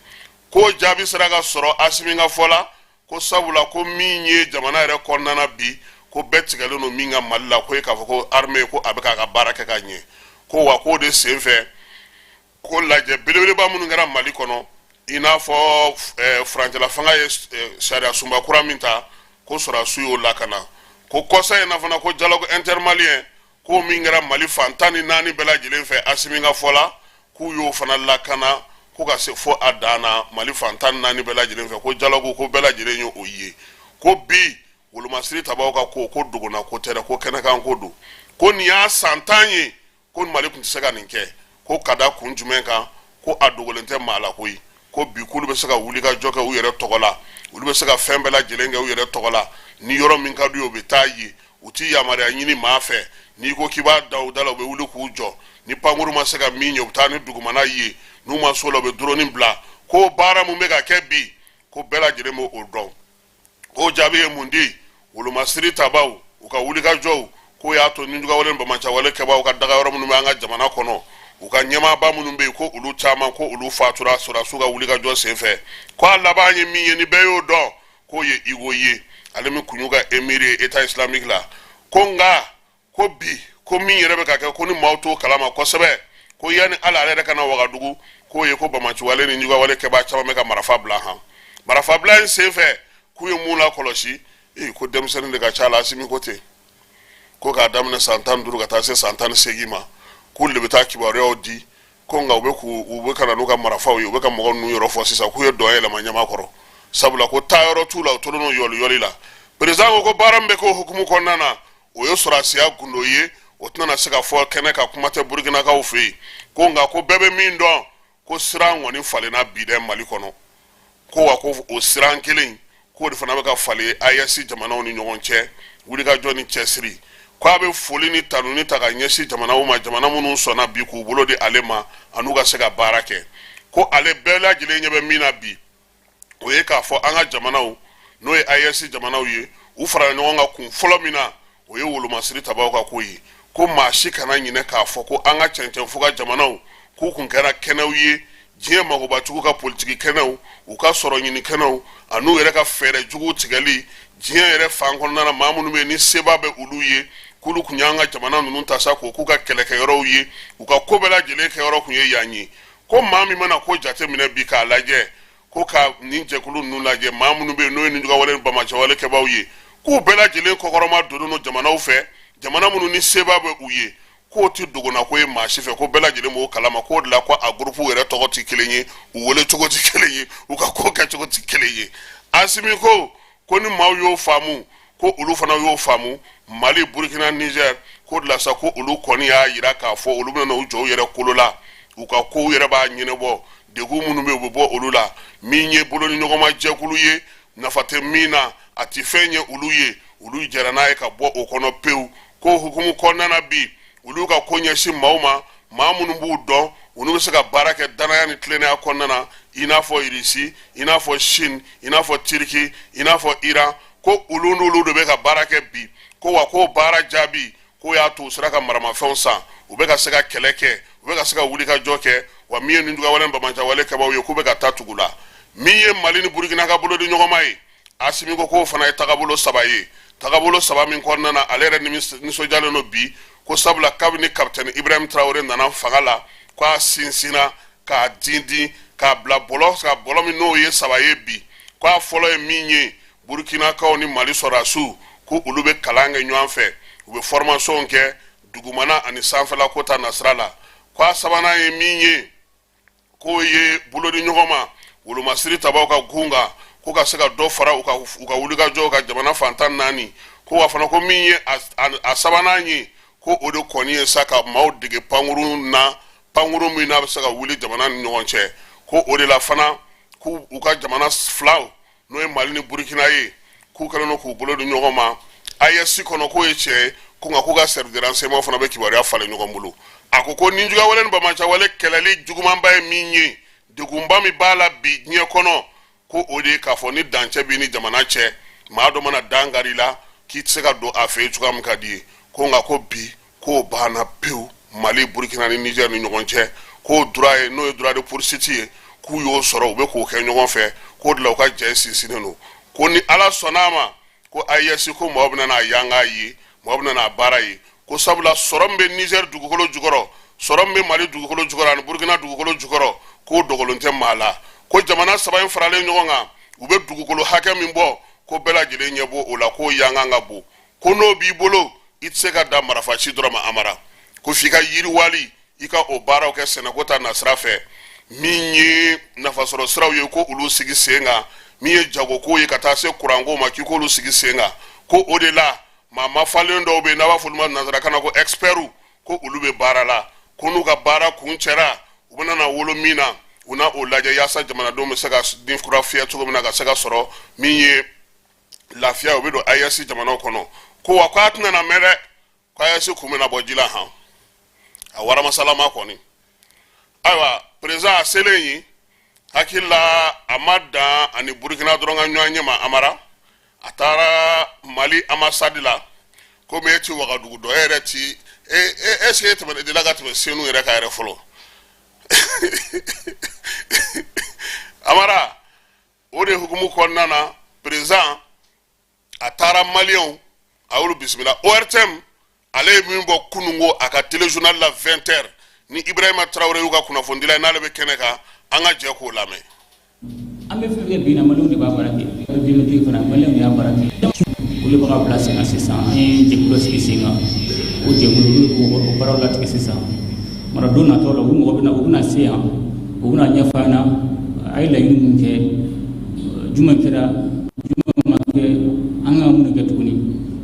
K'o jaabi sera ka sɔrɔ Asimi ka fɔ la, ko sabula ko min ye jamana yɛrɛ kɔnɔna na bi, ko bɛɛ tigɛlen don min ka Mali la, ko ye k'a fɔ ko armée, ko a bɛ k'a ka baara kɛ ka ɲɛ. Ko wa k'o de senfɛ, ko lajɛ belebeleba minnu kɛra Mali kɔnɔ, i n'a fɔ furancɛla fanga ye sariya sunba kura min ta, ko sɔrɔdasiw y'o lakana. Ko kɔsa in na fana, ko dialogue intermalien, ko min kɛra Mali fan 14 bɛɛ lajɛlen fɛ, Asimi ka fɔ la, k'u y'o fana lakana ko ka se fo a dan na Mali fan 14 bɛɛ lajɛlen fɛ. Ko dialogue, ko bɛɛ lajɛlen ye o ye. Ko bi wolomasiri tabaw ka ko, ko dogona ko tɛ dɛ, ko kɛnɛkan ko don. Ko nin y'a san 10 ye ko Mali tun tɛ se ka nin kɛ. Ko ka da kun jumɛn kan? Ko a dogolen tɛ maa la koyi, ko bi k'olu bɛ se ka wuli ka jɔ kɛ u yɛrɛ tɔgɔ la, olu bɛ se ka fɛn bɛɛ lajɛlen kɛ u yɛrɛ tɔgɔ la. Ni yɔrɔ min ka d'u ye, u bɛ taa yen, u ti yamaruya ɲini maa fɛ. N'i ko k'i b'a da u da la, u bɛ wuli k'u jɔ. Ni pankuru ma se ka min ɲɛ, u bɛ taa ni dugumana ye. N'u ma s'o la, u bɛ drone bila. Ko baara mun bɛ ka kɛ bi, ko bɛɛ lajɛlen b'o dɔn. K'o jaabi ye mun di? Wolomasiri tabaw, u ka wulikajɔw, k'o y'a to nijuguyawale ni banbaanciwale kɛbaaw ka dagayɔrɔ minnu bɛ an ka jamana kɔnɔ, u ka ɲɛmaaba minnu bɛ yen, ko olu caman, ko olu fatura sɔrɔdasiw ka wulikajɔ senfɛ. Ko a laban ye min ye, ni bɛɛ y'o dɔn, k'o ye Igo ye, ale min kun y'u ka émir ye État islamique la. Ko nka ko bi, ko min yɛrɛ bɛ ka kɛ, ko ni maaw t'o kalama kosɛbɛ, ko yanni ala ale yɛrɛ ka na Wagadugu, k'o ye ko banbaanciwale ni juguwale kɛbaa caman bɛ ka marifa bila. Han, marifa bila in senfɛ, k'u ye mun lakɔlɔsi? Ee, ko denmisɛnnin de ka ca la. Asimi ko ten, ko k'a daminɛ san 15 ka taa se san 18 ma, k'olu de bɛ taa kibaruyaw di. Ko nka u bɛ k'u u bɛ ka na n'u ka marifaw ye, u bɛ ka mɔgɔ ninnu yɔrɔ fɔ sisan k'u ye dɔn yɛlɛma ɲama kɔrɔ, sabula ko taayɔrɔ t'u la, u tolen don yɔli yɔli la. Président ko ko baara min bɛ k'o hukumu kɔnɔna na, o ye sɔrɔdasiya gundo ye, o tɛna se ka fɔ kɛnɛ kan, kuma tɛ Burukinakaw fɛ yen. Ko nka ko bɛɛ bɛ min dɔn, ko siran kɔni falenna bi dɛ Mali kɔnɔ. Ko wa ko o siran kelen, k'o de fana bɛ ka falen AES jamanaw ni ɲɔgɔn cɛ, wulikajɔ ni cɛsiri. Ko a bɛ foli ni tanuni ta ka ɲɛsin jamanaw ma, jamana minnu sɔnna bi k'u bolo di ale ma an'u ka se ka baara kɛ. Ko ale bɛɛ lajɛlen ɲɛ bɛ min na bi, o ye k'a fɔ an ka jamanaw, n'o ye AES jamanaw ye, u farala ɲɔgɔn kan kun fɔlɔ min na, o ye wolomasiri tabaw ka ko ye. Ko maa si kana ɲinɛ k'a fɔ ko an ka cɛncɛnfuga jamanaw, k'u kun kɛra kɛnɛw ye, diɲɛ magobatigiw ka politiki kɛnɛw, u ka sɔrɔ ɲini kɛnɛw, an'u yɛrɛ ka fɛɛrɛ juguw tigɛli diɲɛ yɛrɛ fan kɔnɔna na. Maa minnu bɛ yen ni seba bɛ olu ye, k'olu kun y'an ka jamana ninnu ta sa k'o k'u ka kɛlɛkɛyɔrɔw ye, u ka ko bɛɛ lajɛlen kɛyɔrɔ kun ye yan ye. Ko maa min mana ko jateminɛ bi k'a lajɛ, ko ka nin jɛkulu ninnu lajɛ, maa minnu bɛ yen n'o ye nijuguyawale ni banbaanciwale kɛbaaw ye, k'u bɛɛ lajɛlen kɔkɔrɔma donnen don jamanaw fɛ, jamana minnu ni seba bɛ u ye. K'o tɛ dogonako ye maa si fɛ, ko bɛɛ lajɛlen b'o kalama. K'o de la ko a gurupuw yɛrɛ tɔgɔ tɛ kelen ye, u wele cogo tɛ kelen ye, u ka ko kɛcogo tɛ kelen ye. Asimi ko ni maaw y'o faamu, ko olu fana y'o faamu, Mali, Burkina, Niger. K'o de la sa, ko olu kɔni y'a yira k'a fɔ olu bɛna u jɔ u yɛrɛ kolo la, u ka kow yɛrɛ b'a ɲɛnabɔ, degun minnu bɛ, u bɛ bɔ olu la. Min ye bolo ni ɲɔgɔnma jɛkulu ye, nafa tɛ min na, a tɛ fɛn ɲɛ olu ye, olu jɛra n'a ye ka bɔ o kɔnɔ pewu. Ko hukumu kɔnɔna na bi, olu ka ko ɲɛsin maaw ma, maa minnu b'u dɔn, olu bɛ se ka baara kɛ danaya ni tilennenya kɔnɔna na, i n'a fɔ Irisi, i n'a fɔ Chine, i n'a fɔ Turki, i n'a fɔ Iran. Ko olu n'olu de bɛ ka baara kɛ bi. Ko wa k'o baara jaabi, k'o y'a to u sera ka maramafɛnw san, u bɛ ka se ka kɛlɛ kɛ, u bɛ ka se ka wulikajɔ kɛ. Wa min ye nijuguyawale ni banbaanciwale kɛbaaw ye, k'u bɛ ka taa tugu la. Min ye Mali ni Burukina ka bolodi ɲɔgɔnma ye, Asimi ko k'o fana ye tagabolo saba ye, tagabolo saba min kɔnɔna na ale yɛrɛ nisɔndiyalen don bi. Ko sabula kabini kapitɛni Ibrahim Traoré nana fanga la, k'a sinsinna k'a dindin k'a bila bɔlɔ ka bɔlɔ min n'o ye saba ye bi. K'a fɔlɔ ye min ye, Burukinakaw ni Mali sɔrɔdasiw, ko olu bɛ kalan kɛ ɲɔgɔn fɛ, u bɛ formation kɛ dugumana ani sanfɛla ko ta nasira la. K'a sabanan ye min ye, k'o ye bolodi ɲɔgɔn ma wolomasiri tabaw ka gun kan, ko ka se ka dɔ fara u ka wulikajɔw ka jamana fan 14. Ko wa fana ko min ye a sabanan ye, ko o de kɔni ye sa ka maaw dege pankurun na, pankurun min n'a bɛ se ka wuli jamana ni ɲɔgɔn cɛ. Ko o de la fana, k'u u ka jamana filaw, n'o ye Mali ni Burukina ye, k'u kɛlen don k'u bolo di ɲɔgɔn ma AES kɔnɔ, k'o ye tiɲɛ ye. Ko nka k'u ka service de renseignement fana bɛ kibaruya falen ɲɔgɔn bolo. A ko ko nijuguyawale ni banbaanciwale kɛlɛli jugumanba ye min ye, degunba min b'a la bi diɲɛ kɔnɔ, ko o de ye k'a fɔ ni dancɛ b'i ni jamana cɛ, maa dɔ mana dan kari la, k'i tɛ se ka don a fɛ yen cogoya min ka di ye. Ko nka ko bi, k'o banna pewu Mali, Burukina ni Niger ni ɲɔgɔn cɛ. K'o droit ye, n'o ye droit de poursuite ye, k'u y'o sɔrɔ, u bɛ k'o kɛ ɲɔgɔn fɛ. K'o de la u ka jɛ sinsinnen don. Ko ni Ala sɔnna a ma, ko AES, ko mɔgɔ bɛna n'a yanga ye, mɔgɔ bɛna n'a baara ye. Ko sabula sɔrɔ min bɛ Niger dugukolo jukɔrɔ, sɔrɔ min bɛ Mali dugukolo jukɔrɔ ani Burukina dugukolo jukɔrɔ, k'o dogolen tɛ maa la. Ko jamana saba in faralen ɲɔgɔn kan, u bɛ dugukolo hakɛ min bɔ, ko bɛɛ lajɛlen ɲɛ b'o o la, k'o yangan ka bon. Ko n'o b'i bolo, i tɛ se ka dan marifa ci dɔrɔn ma amara, ko f'i ka yiriwali, i ka o baaraw kɛ sɛnɛko ta nasira fɛ, min ye nafasɔrɔ siraw ye, ko olu sigi sen kan, min ye jagoko ye ka taa se kuranko ma, k'i k'olu sigi sen kan. Ko o de la maa mafalen dɔw bɛ yen, n'a b'a fɔ olu ma nansarakan na ko experts, ko olu bɛ baara la. Ko n'u ka baara kuncɛra, u bɛna na wolo min na, u na o lajɛ yaasa jamanadenw bɛ se ka ni kura fiyɛ cogo min na, ka se ka sɔrɔ min ye lafiya, o bɛ don AES jamanaw kɔnɔ. Ko wa k'a tɛna na mɛn dɛ, ko AES kun bɛna bɔ ji la han, a waramasalama kɔni. Ayiwa, président a selen yen, hakili la a ma dan ani Burukina dɔrɔn ka ɲɔgɔn ye ma. Amara, a taara Mali ambassade la. Komi e ti Wagadugu dɔn, e yɛrɛ ti e e est ce que e tɛmɛ delila ka tɛmɛ Senu yɛrɛ kan yɛrɛ fɔlɔ? Amara, o de hukumu kɔnɔna na, président a taara maliyɛnw, a y'olu bisimila. ORTM ale ye min bɔ kununko a ka téléjournal la 20 heures, ni Ibrahima Traoré y'u ka kunnafonidila ye, n'ale bɛ kɛnɛ kan, an ka jɛ k'o lamɛn. An bɛ fɛn fɛn kɛ bi in na, maliyɛnw de b'a baara kɛ. Biométrique fana, maliyɛnw de y'a baara kɛ. Olu bɛ ka bila sen kan sisan. An ye jɛkulu dɔ sigi sen kan. O jɛkulu, olu b'o baaraw latigɛ sisan. Mara don natɔ la, u mɔgɔ bɛna, u bɛna se yan, u bɛna ɲɛfɔ an ɲɛna a ye laɲini mun kɛ, jumɛn kɛra, jumɛn ma kɛ, an ka mun kɛ tuguni.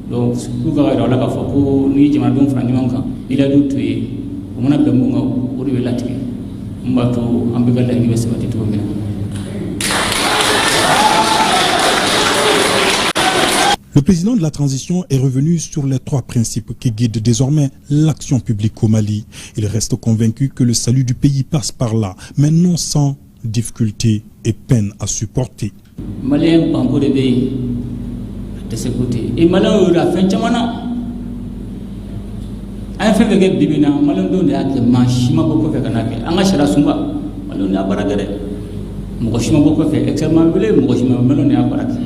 Donc pour ka yira la k'a fɔ ko ni jamanadenw fara ɲɔgɔn kan, i layidu to ye, o mana bɛn mun kan, o de bɛ latigɛ mun b'a to an bɛɛ ka laɲini bɛ sabati cogo min na. Le président de la transition est revenu sur les trois principes qui guident désormais l'action publique au Mali. Il reste convaincu que le salut du pays passe par là, mais non sans difficultés et peine à supporter. Maliyɛn banko de bɛ yen, a tɛ se ko ten. E maliyɛnw yɛrɛ, a fɛn caman na, an ye fɛn fɛn kɛ bi bi in na, maliyɛndenw de y'a kɛ. Maa si ma bɔ kɔfɛ ka n'a kɛ. An ka sariya sunba, maliyɛnw de y'a baara kɛ dɛ. Mɔgɔ si ma bɔ kɔfɛ, expert ma wele, mɔgɔ si ma, maliyɛnw de y'a baara kɛ.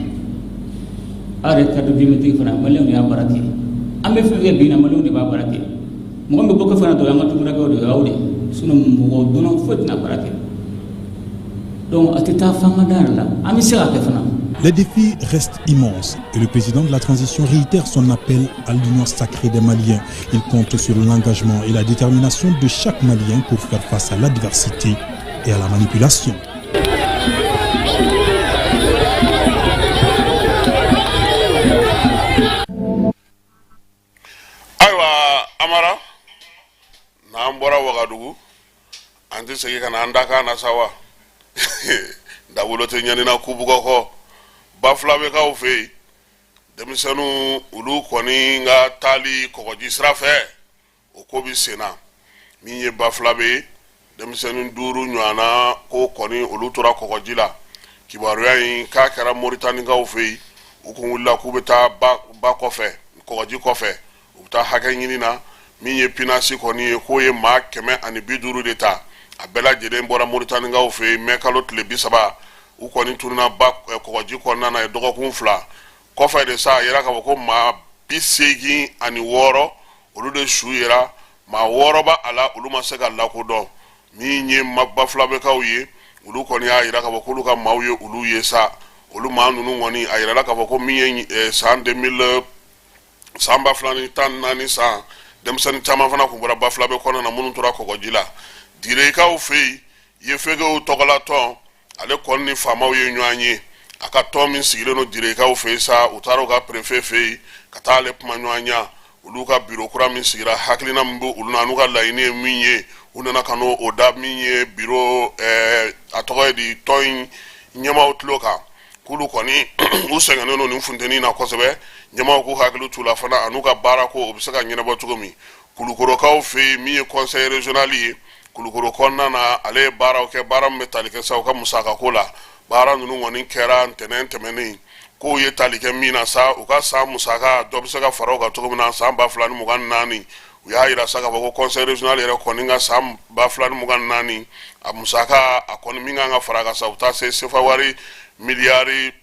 Aw yɛrɛ carte biométrique fana, maliyɛnw de y'a baara kɛ. An bɛ fɛn fɛn kɛ bi in na, maliyɛnw de b'a baara kɛ. Mɔgɔ min bɛ bɔ kɔfɛ na dɔrɔn, an ka tunkarakɛw de y'aw de, sinon mɔgɔ dɔnna foyi tɛna baara kɛ. Donc a tɛ taa f'an ka da yɛrɛ la, an bɛ se k'a kɛ fana. Les défis restent immenses et le président de la transition réitère son appel à l'union sacrée des Maliens. Il compte sur l'engagement et la détermination de chaque Malien pour faire face à l'adversité et à la manipulation. Ayiwa Amara, n'an bɔra Wagadugu, an tɛ segin ka na an dakan na sa wa? Dawolo tɛ ɲanina kubugɔ kɔ. Bafulabɛkaw fɛ yen, denmisɛnninw olu kɔni ka taali kɔgɔji sira fɛ, o ko bɛ sen na. Min ye Bafulabɛ ye, denmisɛnnin 5 ɲɔgɔnna ko kɔni olu tora kɔgɔji la. Kibaruya in k'a kɛra Moritanikaw fɛ yen. U kun wulila k'u bɛ taa ba kɔfɛ, kɔgɔji kɔfɛ, u bɛ taa hakɛ ɲini na. Min ye pinasi kɔni ye, k'o ye maa 150 de ta, a bɛɛ lajɛlen bɔra Moritanikaw fɛ yen. Mɛ kalo tile 30, u kɔni tununna ba kɔgɔji kɔnɔna na ye dɔgɔkun 2 kɔfɛ de sa, a yira k'a fɔ ko maa 86 olu de su yera. Maa 6 b'a a la, olu ma se ka lakodɔn. Min ye Bafulabɛkaw ye, olu kɔni y'a yira k'a fɔ k'olu ka maaw ye olu ye sa. Olu maa ninnu kɔni, a yirala k'a fɔ ko min ye san 2000, san 2014 san, denmisɛnnin caman fana tun bɔra Bafulabɛ kɔnɔna na minnu tora kɔgɔji la. Direkaw fɛ yen, Yefegew tɔgɔla tɔn, ale kɔni ni faamaw ye ɲɔgɔn ye. A ka tɔn min sigilen don Direkaw fɛ yen sa, u taara u ka préfet fɛ yen ka taa ale kuma ɲɔgɔnya. Olu ka biro kura min sigira, hakilina min bɛ olu na, n'u ka laɲini ye min ye, u nana ka n'o da min ye biro a tɔgɔ ye di, tɔn in ɲɛmaaw tulo kan, k'olu kɔni u sɛgɛnnen don nin funteni na kosɛbɛ. Ɲɛmaaw k'u hakili t'u la fana, an'u ka baarako o bɛ se ka ɲɛnabɔ cogo min. Kulukorokaw fɛ yen, min ye conseil régional ye Kulukoro kɔnɔna na, ale ye baaraw kɛ, baara min bɛ tali kɛ sa u ka musakako la. Baara ninnu kɔni kɛra ntɛnɛn tɛmɛnen. K'o ye tali kɛ min na sa, u ka san musaka dɔ bɛ se ka fara o kan cogo min na san 2024. U y'a yira sa k'a fɔ ko conseil régional yɛrɛ kɔni ka san 2024 a musaka, a kɔni min kan ka fara a kan sa, u taa se sefa wari miliyari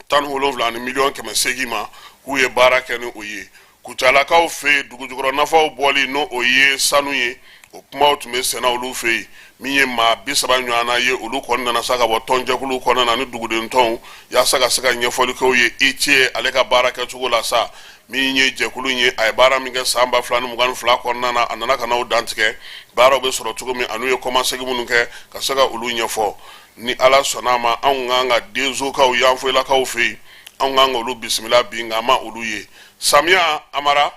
17 ni miliyɔn 800 ma, k'u ye baara kɛ ni o ye. Kucalakaw fɛ yen, dugujukɔrɔ nafaw bɔli, n'o o ye sanu ye, o kumaw tun bɛ senna olu fɛ yen. Min ye maa 30 ɲɔgɔnna ye, olu kɔni nana sa ka bɔ tɔnjɛkuluw kɔnɔna na ni duguden tɔnw, yaasa ka se ka ɲɛfɔli k'u ye ITIE ale ka baara kɛcogo la sa. Min ye jɛkulu in ye, a ye baara min kɛ san 2022 kɔnɔna na, a nana ka n'o dantigɛ, baaraw bɛ sɔrɔ cogo min, an'u ye kɔmasegin minnu kɛ, ka se ka olu ɲɛfɔ. Ni Ala sɔnna a ma, anw kan ka densokaw, yanfoyilakaw fɛ yen, anw kan ka olu bisimila bi, nka an ma olu ye. Samiya Amara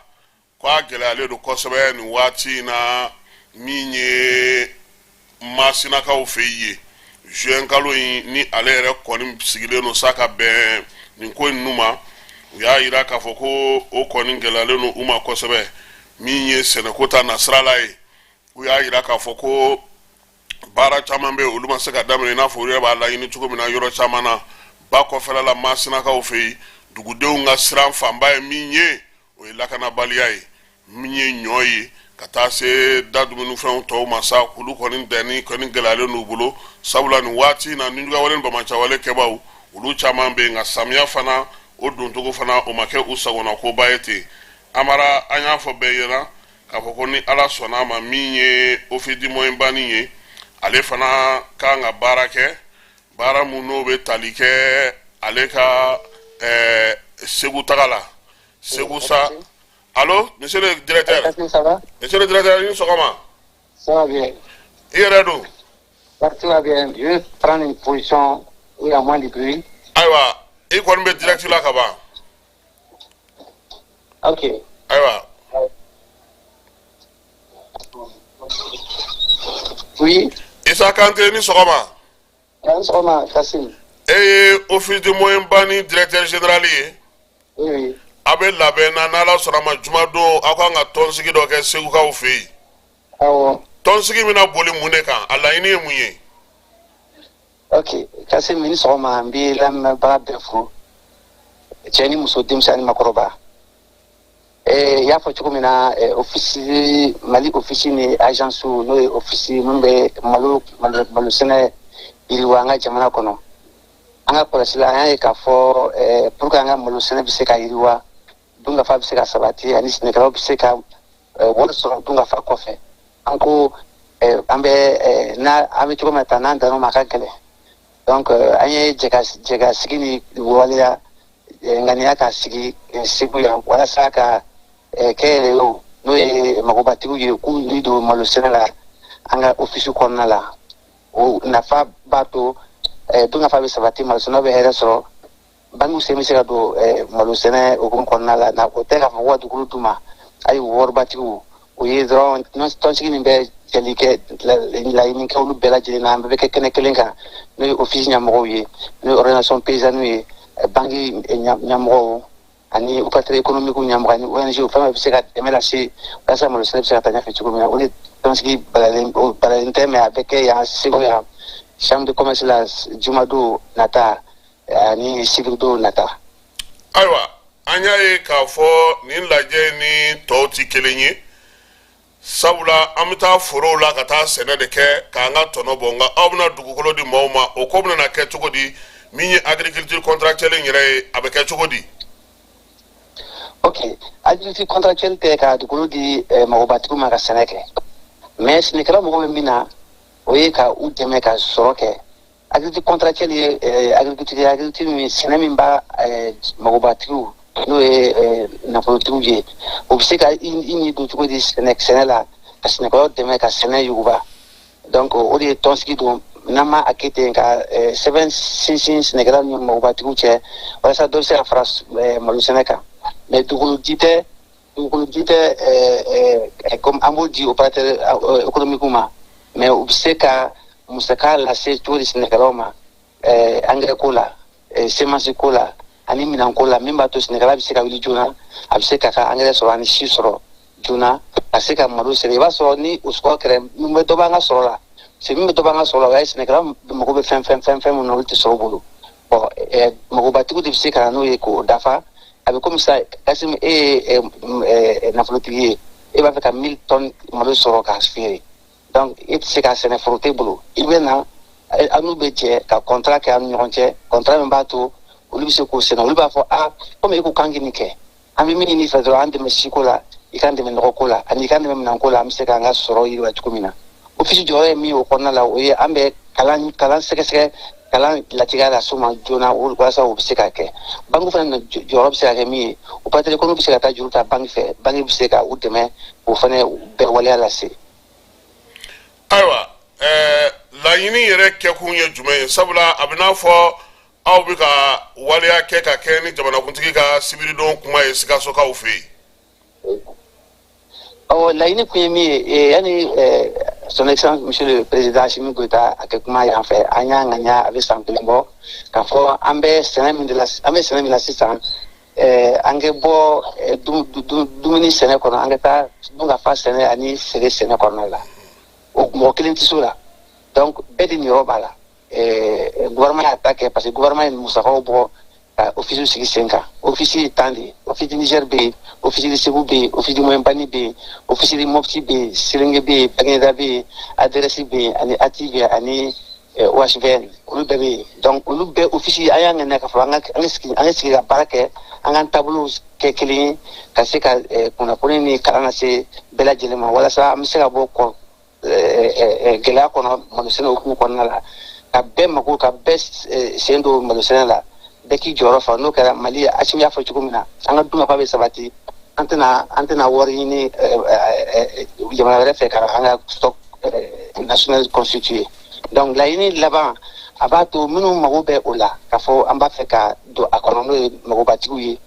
ko a gɛlɛyalen don kosɛbɛ nin waati in na. Min ye Masinakaw fɛ yen, juin kalo in ni ale yɛrɛ kɔni sigilen don sa ka bɛn nin ko ninnu ma, u y'a yira k'a fɔ ko o kɔni gɛlɛyalen don u ma kosɛbɛ. Min ye sɛnɛko ta nasira la ye, u y'a yira k'a fɔ ko baara caman bɛ yen, olu ma se ka daminɛ i n'a fɔ olu yɛrɛ b'a laɲini cogo min na yɔrɔ caman na. Ba kɔfɛla la, Masinakaw fɛ yen, dugudenw ka siran fanba ye min ye, o ye lakanabaliya ye. Min ye ɲɔ ye ka taa se da dumunifɛnw tɔw ma sa, olu kɔni danni kɔni gɛlɛyalen n'u bolo, sabula nin waati in na, nijuguyawale ni banbaanciwale kɛbaaw, olu caman bɛ yen. Nka samiya fana, o doncogo fana, o ma kɛ u sagona koba ye ten. Amara, an y'a fɔ bɛɛ ɲɛna k'a fɔ ko ni Ala sɔnna a ma, min ye Office du Moyen Bani ye, ale fana kan ka baara kɛ, baara mun n'o bɛ tali kɛ ale ka Segu taga la, Segu sa. Allo, monsieur le directeur. Ça va? Monsieur le directeur, i ni sɔgɔma. Ça va bien. I yɛrɛ dun? Tout va bien. Je vais prendre une position où il y a moins de bruit. Ayiwa, i kɔni bɛ direct la ka ban. Ok. Ayiwa. Oui. Isa Kante, ni sɔgɔma. Ni sɔgɔma, Kassim. E ye Office du Moyen Bani directeur général ye. Oui. A bɛ labɛn na, n'Ala sɔnna ma, jumadon aw kan ka tɔnsigi dɔ kɛ Segukaw fɛ yen. Awɔ. Tɔnsigi bɛna boli mun de kan? A laɲini ye mun ye? Ok, Kassim, ni sɔgɔma. N b'i lamɛnbaga bɛɛ fo, cɛ ni muso, denmisɛn ni makɔrɔba. I y'a fɔ cogo min na, office Mali, office ni agence, n'o ye office minnu bɛ malo sɛnɛ yiriwa an ka jamana kɔnɔ, an ka kɔlɔsi la, an y'a ye k'a fɔ pour que an ka malo sɛnɛ bɛ se ka yiriwa, dunkafa bɛ se ka sabati ani sɛnɛkɛlaw bɛ se ka wari sɔrɔ dunkafa kɔfɛ, an ko an bɛ n'a an bɛ cogo min na tan, n'an dan'o ma, a ka gɛlɛn. Donc an ye jɛ ka sigi ni waleya ŋaniya ka sigi Segu yan walasa ka kɛnyɛrɛyew, n'o ye magobatigiw ye, k'u ni don malo sɛnɛ la an ka office kɔnɔna la. O nafa b'a to dunkafa bɛ sabati, malo sɛnɛ bɛ hɛrɛ sɔrɔ, bankiw sen bɛ se ka don malo sɛnɛ hukumu kɔnɔna la. Na o tɛ k'a fɔ ko ka dugukolo d'u ma, ayi, waribatigiw o ye dɔrɔn. Tɔnsigi nin bɛ jɛli kɛ, laɲini kɛ olu bɛɛ lajɛlen na. An bɛɛ bɛ kɛ kɛnɛ kelen kan, n'o ye office ɲɛmɔgɔw ye, n'o ye organisation paysanne ye, banki ɲɛmɔgɔw ani opérateur économique ɲɛmɔgɔ ani ONG, fɛn fɛn bɛ se ka dɛmɛ lase walasa malo sɛnɛ bɛ se ka taa ɲɛfɛ cogo min na. O de tɔnsigi balalen, o balalen tɛ, mais a bɛ kɛ yan Segu yan, chambre de commerce la, jumadon nata ani sibiridon nata. Ayiwa, an y'a ye k'a fɔ nin lajɛ ni tɔw tɛ kelen ye, sabula an bɛ taa forow la ka taa sɛnɛ de kɛ k'an ka tɔnɔ bɔ, nka aw bɛna dugukolo di maaw ma. O ko bɛna kɛ cogo di? Min ye agriculture contractuelle in yɛrɛ ye, a bɛ kɛ cogo di? Ok, agriculture contractuelle tɛ ka dugukolo di magobatigiw ma ka sɛnɛ kɛ, mais sɛnɛkɛlaw mago bɛ min na, o ye ka u dɛmɛ ka sɔrɔ kɛ. Agriculture contractuelle ye agriculture ye, agriculture min, sɛnɛ min b'a magobatigiw, n'o ye nafolotigiw ye, o bɛ se ka i ni don cogo di sɛnɛ la, ka sɛnɛkɛlaw dɛmɛ ka sɛnɛ yuguba. Donc o de ye tɔnsigi don n'an ma a kɛ ten, ka sɛbɛn sinsin sɛnɛkɛlaw ni magobatigiw cɛ walasa dɔ bɛ se ka fara malo sɛnɛ kan. Mais dugukolo di tɛ, dugukolo di tɛ comme an b'o di opérateur économique ma, mais u bɛ se ka musaka lase cogo di sɛnɛkɛlaw ma, engrais ko la, semence ko la ani minɛn ko la, min b'a to sɛnɛkɛla bɛ se ka wuli joona, a bɛ se k'a ka engrais sɔrɔ ani si sɔrɔ joona ka se ka malo sɛnɛ. I b'a sɔrɔ ni o sɔrɔ kɛra, min bɛ dɔ b'an ka sɔrɔ la, parce que min bɛ dɔ b'an ka sɔrɔ la, o y'a ye sɛnɛkɛla mago bɛ fɛn min na, olu tɛ sɔrɔ u bolo. Bon, magobatigiw de bɛ se ka na n'o ye k'o dafa. A bɛ komi sisan, Kassim, e ye nafolotigi ye, e b'a fɛ ka 1000 tonnes malo sɔrɔ k'a feere. Donc e tɛ se k'a sɛnɛ, foro t'e bolo. I bɛ na, an n'u bɛ jɛ ka contrat kɛ an ni ɲɔgɔn cɛ, contrat min b'a to olu bɛ se k'o sɛnɛ. Olu b'a fɔ: "Aa, komi e ko k'an k'i nin kɛ, an bɛ min ɲini i fɛ dɔrɔn, an dɛmɛ siko la, i k'an dɛmɛ nɔgɔko la ani i k'an dɛmɛ minɛnko la, an bɛ se k'an ka sɔrɔ yiriwa cogo min na." Office jɔyɔrɔ ye min ye o kɔnɔna la, o ye an bɛ kalan sɛgɛsɛgɛ, kalan latigɛ la ma joona walasa o bɛ se ka kɛ. Banque fana jɔyɔrɔ bɛ se ka kɛ min ye, opérateur économique bɛ se ka taa juru ta banque fɛ, banque bɛ se ka u dɛmɛ k'o fana bɛɛ waleya lase. Ayiwa, laɲini yɛrɛ kɛkun ye jumɛn ye? Sabula a bɛ n'a fɔ aw bɛ ka waleya kɛ ka kɛ ni jamanakuntigi ka sibiridon kuma ye Sikasokaw fɛ yen. Ɔ, laɲini kun ye min ye, yanni Son Excellence Monsieur le Président Assimi Goïta a kɛ kuma yan fɛ, an y'a ŋaniya, a bɛ san 1 bɔ, k'a fɔ an bɛ sɛnɛ min de la, an bɛ sɛnɛ min na sisan, an kɛ bɔ dumuni sɛnɛ kɔnɔ, an ka taa dunkafa sɛnɛ ani feere sɛnɛ kɔnɔna la. O mɔgɔ kelen tɛ s'o la, donc bɛɛ de niyɔrɔ b'a la. Gouvernement y'a ta kɛ, parce que gouvernement ye musakaw bɔ ka office sigi sen kan. Office ye 10 de ye: Office du Niger bɛ yen, Office de Segu bɛ yen, Office du Moyen Bani bɛ yen, Office de Mopti bɛ yen, Serenge bɛ yen, Baguineda bɛ yen, ADRS bɛ yen, ani ATI bɛ yen, ani OHVN, olu bɛɛ bɛ yen. Donc olu bɛɛ office, an y'a ŋaniya k'a fɔ an ka sigi ka baara kɛ, an k'an taabolow kɛ kelen ye, ka se ka kunnafoni ni kalan lase bɛɛ lajɛlen ma, walasa an bɛ se ka bɔ kɔ gɛlɛya kɔnɔ malosɛnɛ hukumu kɔnɔna la, ka bɛɛ mako, ka bɛɛ sen don malosɛnɛ la, bɛɛ k'i jɔyɔrɔ fa. N'o kɛra, Mali, Asimi y'a fɔ cogo min na, an ka dunkafa bɛ sabati, an tɛna wari ɲini jamana wɛrɛ fɛ ka an ka stock national constitué. Donc laɲini laban, a b'a to minnu mago bɛ o la, k'a fɔ an b'a fɛ ka don a kɔnɔ, n'o ye magobatigiw ye,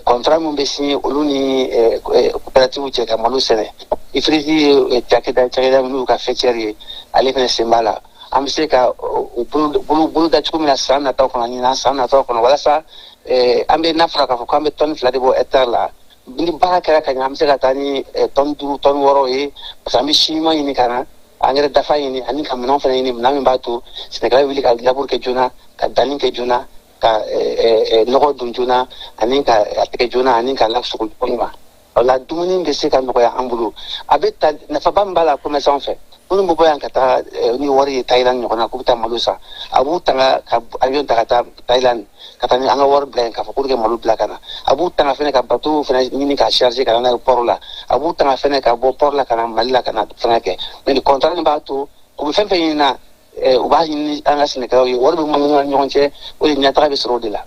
contrat min bɛ signé olu ni coopérative cɛ ka malo sɛnɛ. IFRIS ye cakɛda min n'u ka faîtière ye, ale fana sen b'a la. An bɛ se ka u bolo bolo da cogo min na san nataw kɔnɔ, ɲinan san nataw kɔnɔ, walasa an bɛ n'a fɔra k'a fɔ k'an bɛ tɔni 2 de bɔ hectare la, ni baara kɛra ka ɲɛ, an bɛ se ka taa ni tɔni 5, tɔni 6 ye, parce que an bɛ si ɲuman ɲini ka na, engrais dafa ɲini, ani ka minɛnw fana ɲini, minɛn min b'a to sɛnɛkɛla bɛ wuli ka labour kɛ joona, ka danni kɛ joona, ka nɔgɔ don joona, ani ka a tigɛ joona, ani ka lasogo ɲuman. O la dumuni bɛ se ka nɔgɔya an bolo. A bɛ ta nafaba min b'a la, commerçant fɛ minnu bɛ bɔ yan ka taa ni wari ye Thaïlande ɲɔgɔn na, k'u bɛ taa malo san, a b'u tanga ka avion ta ka taa Thaïlande, ka taa ni an ka wari bila yen, k'a fɔ k'olu kɛ malo bila ka na. A b'u tanga fɛnɛ ka bateau fɛnɛ ɲini k'a charger ka na n'a ye port la. A b'u tanga fɛnɛ ka bɔ port la ka na Mali la, ka na fɛngɛ kɛ. Mais ni contrat nin b'a to u bɛ fɛn fɛn ɲini na, u b'a ɲini an ka sɛnɛkɛlaw ye, wari bɛ minnu ni ɲɔgɔn cɛ, o de ɲɛtaga bɛ sɔrɔ o de la.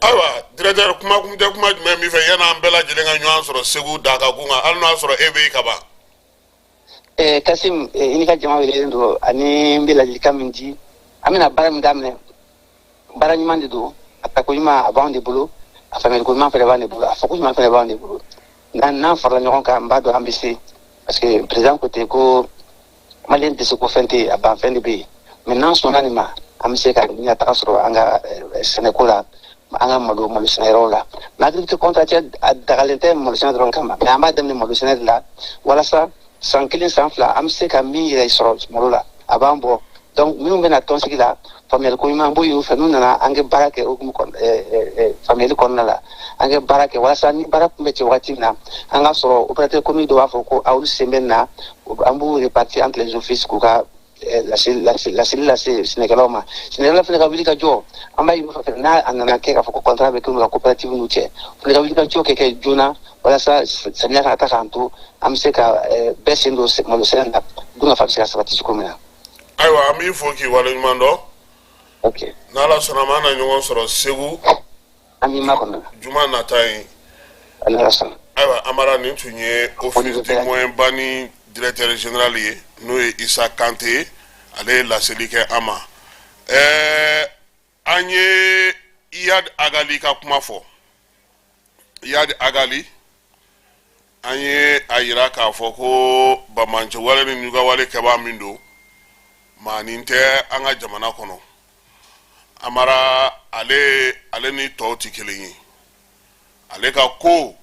Ayiwa, directeur, kuma kun tɛ, kuma jumɛn b'i fɛ yan'an bɛɛ lajɛlen ka ɲɔgɔn sɔrɔ Segu Dakakun kan, hali n'o y'a sɔrɔ e bɛ yen ka ban? Kasim, i ni ka jama welelen don, ani n bɛ ladilikan min di, an bɛna baara min daminɛ, baara ɲuman de don. A tako ɲuman, a b'anw de bolo. A faamuyaliko ɲuman fana b'an de bolo. A fɔko ɲuman fana b'an de bolo. N'an farala ɲɔgɔn kan, n b'a dɔn an bɛ se, parce que président ko ten ko maliyɛn tɛ se ko fɛn tɛ yen, a ban fɛn de bɛ yen. Mais n'an sɔnna nin ma, an bɛ se ka ɲɛtaga sɔrɔ an ka sɛnɛko la, an ka malo sɛnɛyɔrɔw la. Mais agriculture contractuelle, a dagalen tɛ malo sɛnɛ dɔrɔn kama, mais an b'a daminɛ malo sɛnɛ de la, walasa san 1, san 2, an bɛ se ka min yɛrɛ sɔrɔ malo la, a b'an bɔ. Donc minnu bɛna tɔnsigi la, faamuyali ko ɲuman, an b'o ɲini u fɛ. N'u nana, an kɛ baara kɛ hukumu kɔnɔ, faamuyali kɔnɔna la, an kɛ baara kɛ walasa ni baara kun bɛ cɛ waati min na, an ka sɔrɔ opérateur économique dɔ b'a fɔ ko olu sen bɛ na, an b'u répartir entre les offices k'u ka laseli lase sɛnɛkɛlaw ma. Sɛnɛkɛlaw fana ka wuli ka jɔ, an b'a ɲini u fɛ, n'a a nana kɛ k'a fɔ ko contrat bɛ kɛ n'u ka coopérative n'u cɛ, u fana ka wuli ka jɔ kɛ joona, walasa samiya kana taa k'an to, an bɛ se ka bɛɛ sen don malo sɛnɛ la, dunkafa bɛ se ka sabati cogo min na. Ayiwa, an b'i fo k'i waleɲuman dɔn. Ok. N'Ala sɔnna ma, an na ɲɔgɔn sɔrɔ Segu. An b'i makɔnɔ. Juma nata in. Ala sɔnna. Ayiwa, Amara, nin tun ye Office du Moyen Bani directeur général ye, n'o ye Isa Kante ye. Ale ye laseli kɛ an ma. An ye Iyad Agali ka kuma fɔ. Iyad Agali, an ye a yira k'a fɔ ko banbaanci wale ni ɲugawale kɛbaa min don, maanin tɛ an ka jamana kɔnɔ. Amara, ale ni tɔw tɛ kelen ye. Ale ka ko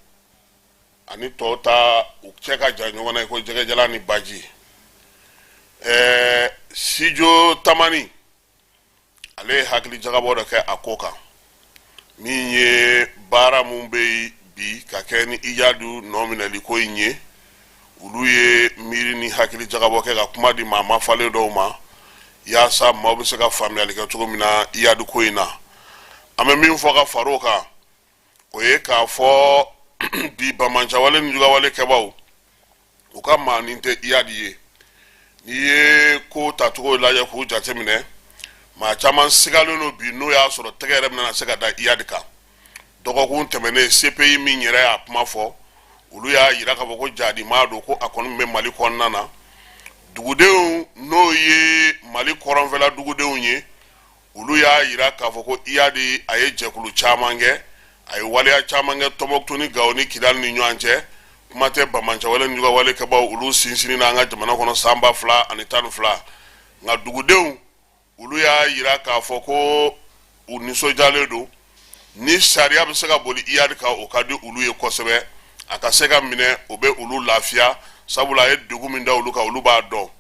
ani tɔw ta, u cɛ ka jan ɲɔgɔn na i ko jɛgɛjalan ni baji. Sijo Tamani, ale ye hakili jagabɔ dɔ kɛ a ko kan, min ye baara mun bɛ yen bi ka kɛ ni Iyadu nɔ minɛli ko in ye. Olu ye miiri ni hakili jagabɔ kɛ ka kuma di maa mafalen dɔw ma, yaasa maaw bɛ se ka faamuyali kɛ cogo min na Iyadu ko in na. An bɛ min fɔ ka far'o kan, o ye k'a fɔ bi bamancawale ni jugawale kɛbaw, u ka maanin tɛ Iyadi ye. N'i ye ko tacogo lajɛ k'u jateminɛ, maa caman sigalen don bi n'o y'a sɔrɔ tɛgɛ yɛrɛ bɛna se ka da Iyadi kan. Dɔgɔkun tɛmɛnen, CPI min yɛrɛ y'a kuma fɔ, olu y'a yira k'a fɔ ko jadimaa don, ko a kɔni bɛ Mali kɔnɔna na. Dugudenw, n'o ye Mali kɔrɔnfɛla dugudenw ye, olu y'a yira k'a fɔ ko Iyadi, a ye jɛkulu caman kɛ, a ye waleya caman kɛ Tɔnbɔkutu ni Gawo ni Kidali ni ɲɔgɔn cɛ. Kuma tɛ banbaanciwale ni juguyawale kɛbaw, olu sinsinni na an ka jamana kɔnɔ san 2012. Nka dugudenw, olu y'a yira k'a fɔ ko u nisɔndiyalen don. Ni sariya bɛ se ka boli Iyad kan, o ka di olu ye kosɛbɛ. A ka se ka minɛ, o bɛ olu lafiya, sabula a ye degun min da olu kan, olu b'a dɔn.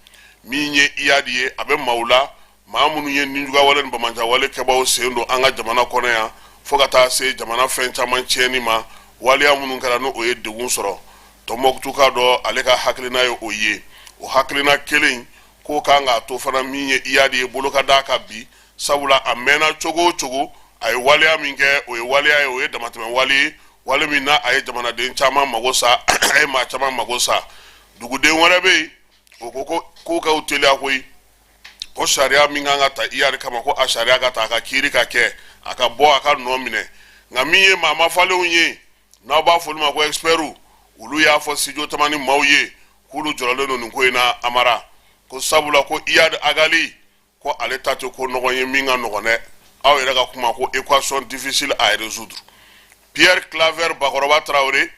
Min ye Iyad ye, a bɛ maaw la, maa minnu ye nijuguyawale ni banbaanciwale kɛbaw sen don an ka jamana kɔnɔ yan, fo ka taa se jamana fɛn caman tiɲɛni ma. Waleya minnu kɛra, n'o ye degun sɔrɔ Tɔnbɔkutu ka dɔn, ale ka hakilina ye o ye. O hakilina kelen k'o kan k'a to fana, min ye Iyad ye, bolo ka d'a kan bi, sabula a mɛnna cogo o cogo, a ye waleya min kɛ, o ye waleya ye, o ye damatɛmɛ wale ye, wale min na a ye jamanaden caman mago sa, a ye maa caman mago sa. Duguden wɛrɛ bɛ yen, o ko ko k'u ka teliya koyi, ko sariya min kan ka ta Iyad kama, ko a sariya ka ta, a ka kiiri ka kɛ, a ka bɔ, a ka nɔ minɛ. Nka min ye maa mafalenw ye, n'aw b'a fɔ olu ma ko experts, olu y'a fɔ studio Tamani maaw ye k'olu jɔrɔlen don nin ko in na, Amara, ko sabula ko Iyad Ag Ghali, ko ale ta tɛ ko nɔgɔn ye min ka nɔgɔn dɛ. Aw yɛrɛ ka kuma ko équation difficile à résoudre. Pierre Claver Bakɔrɔba Tarawele,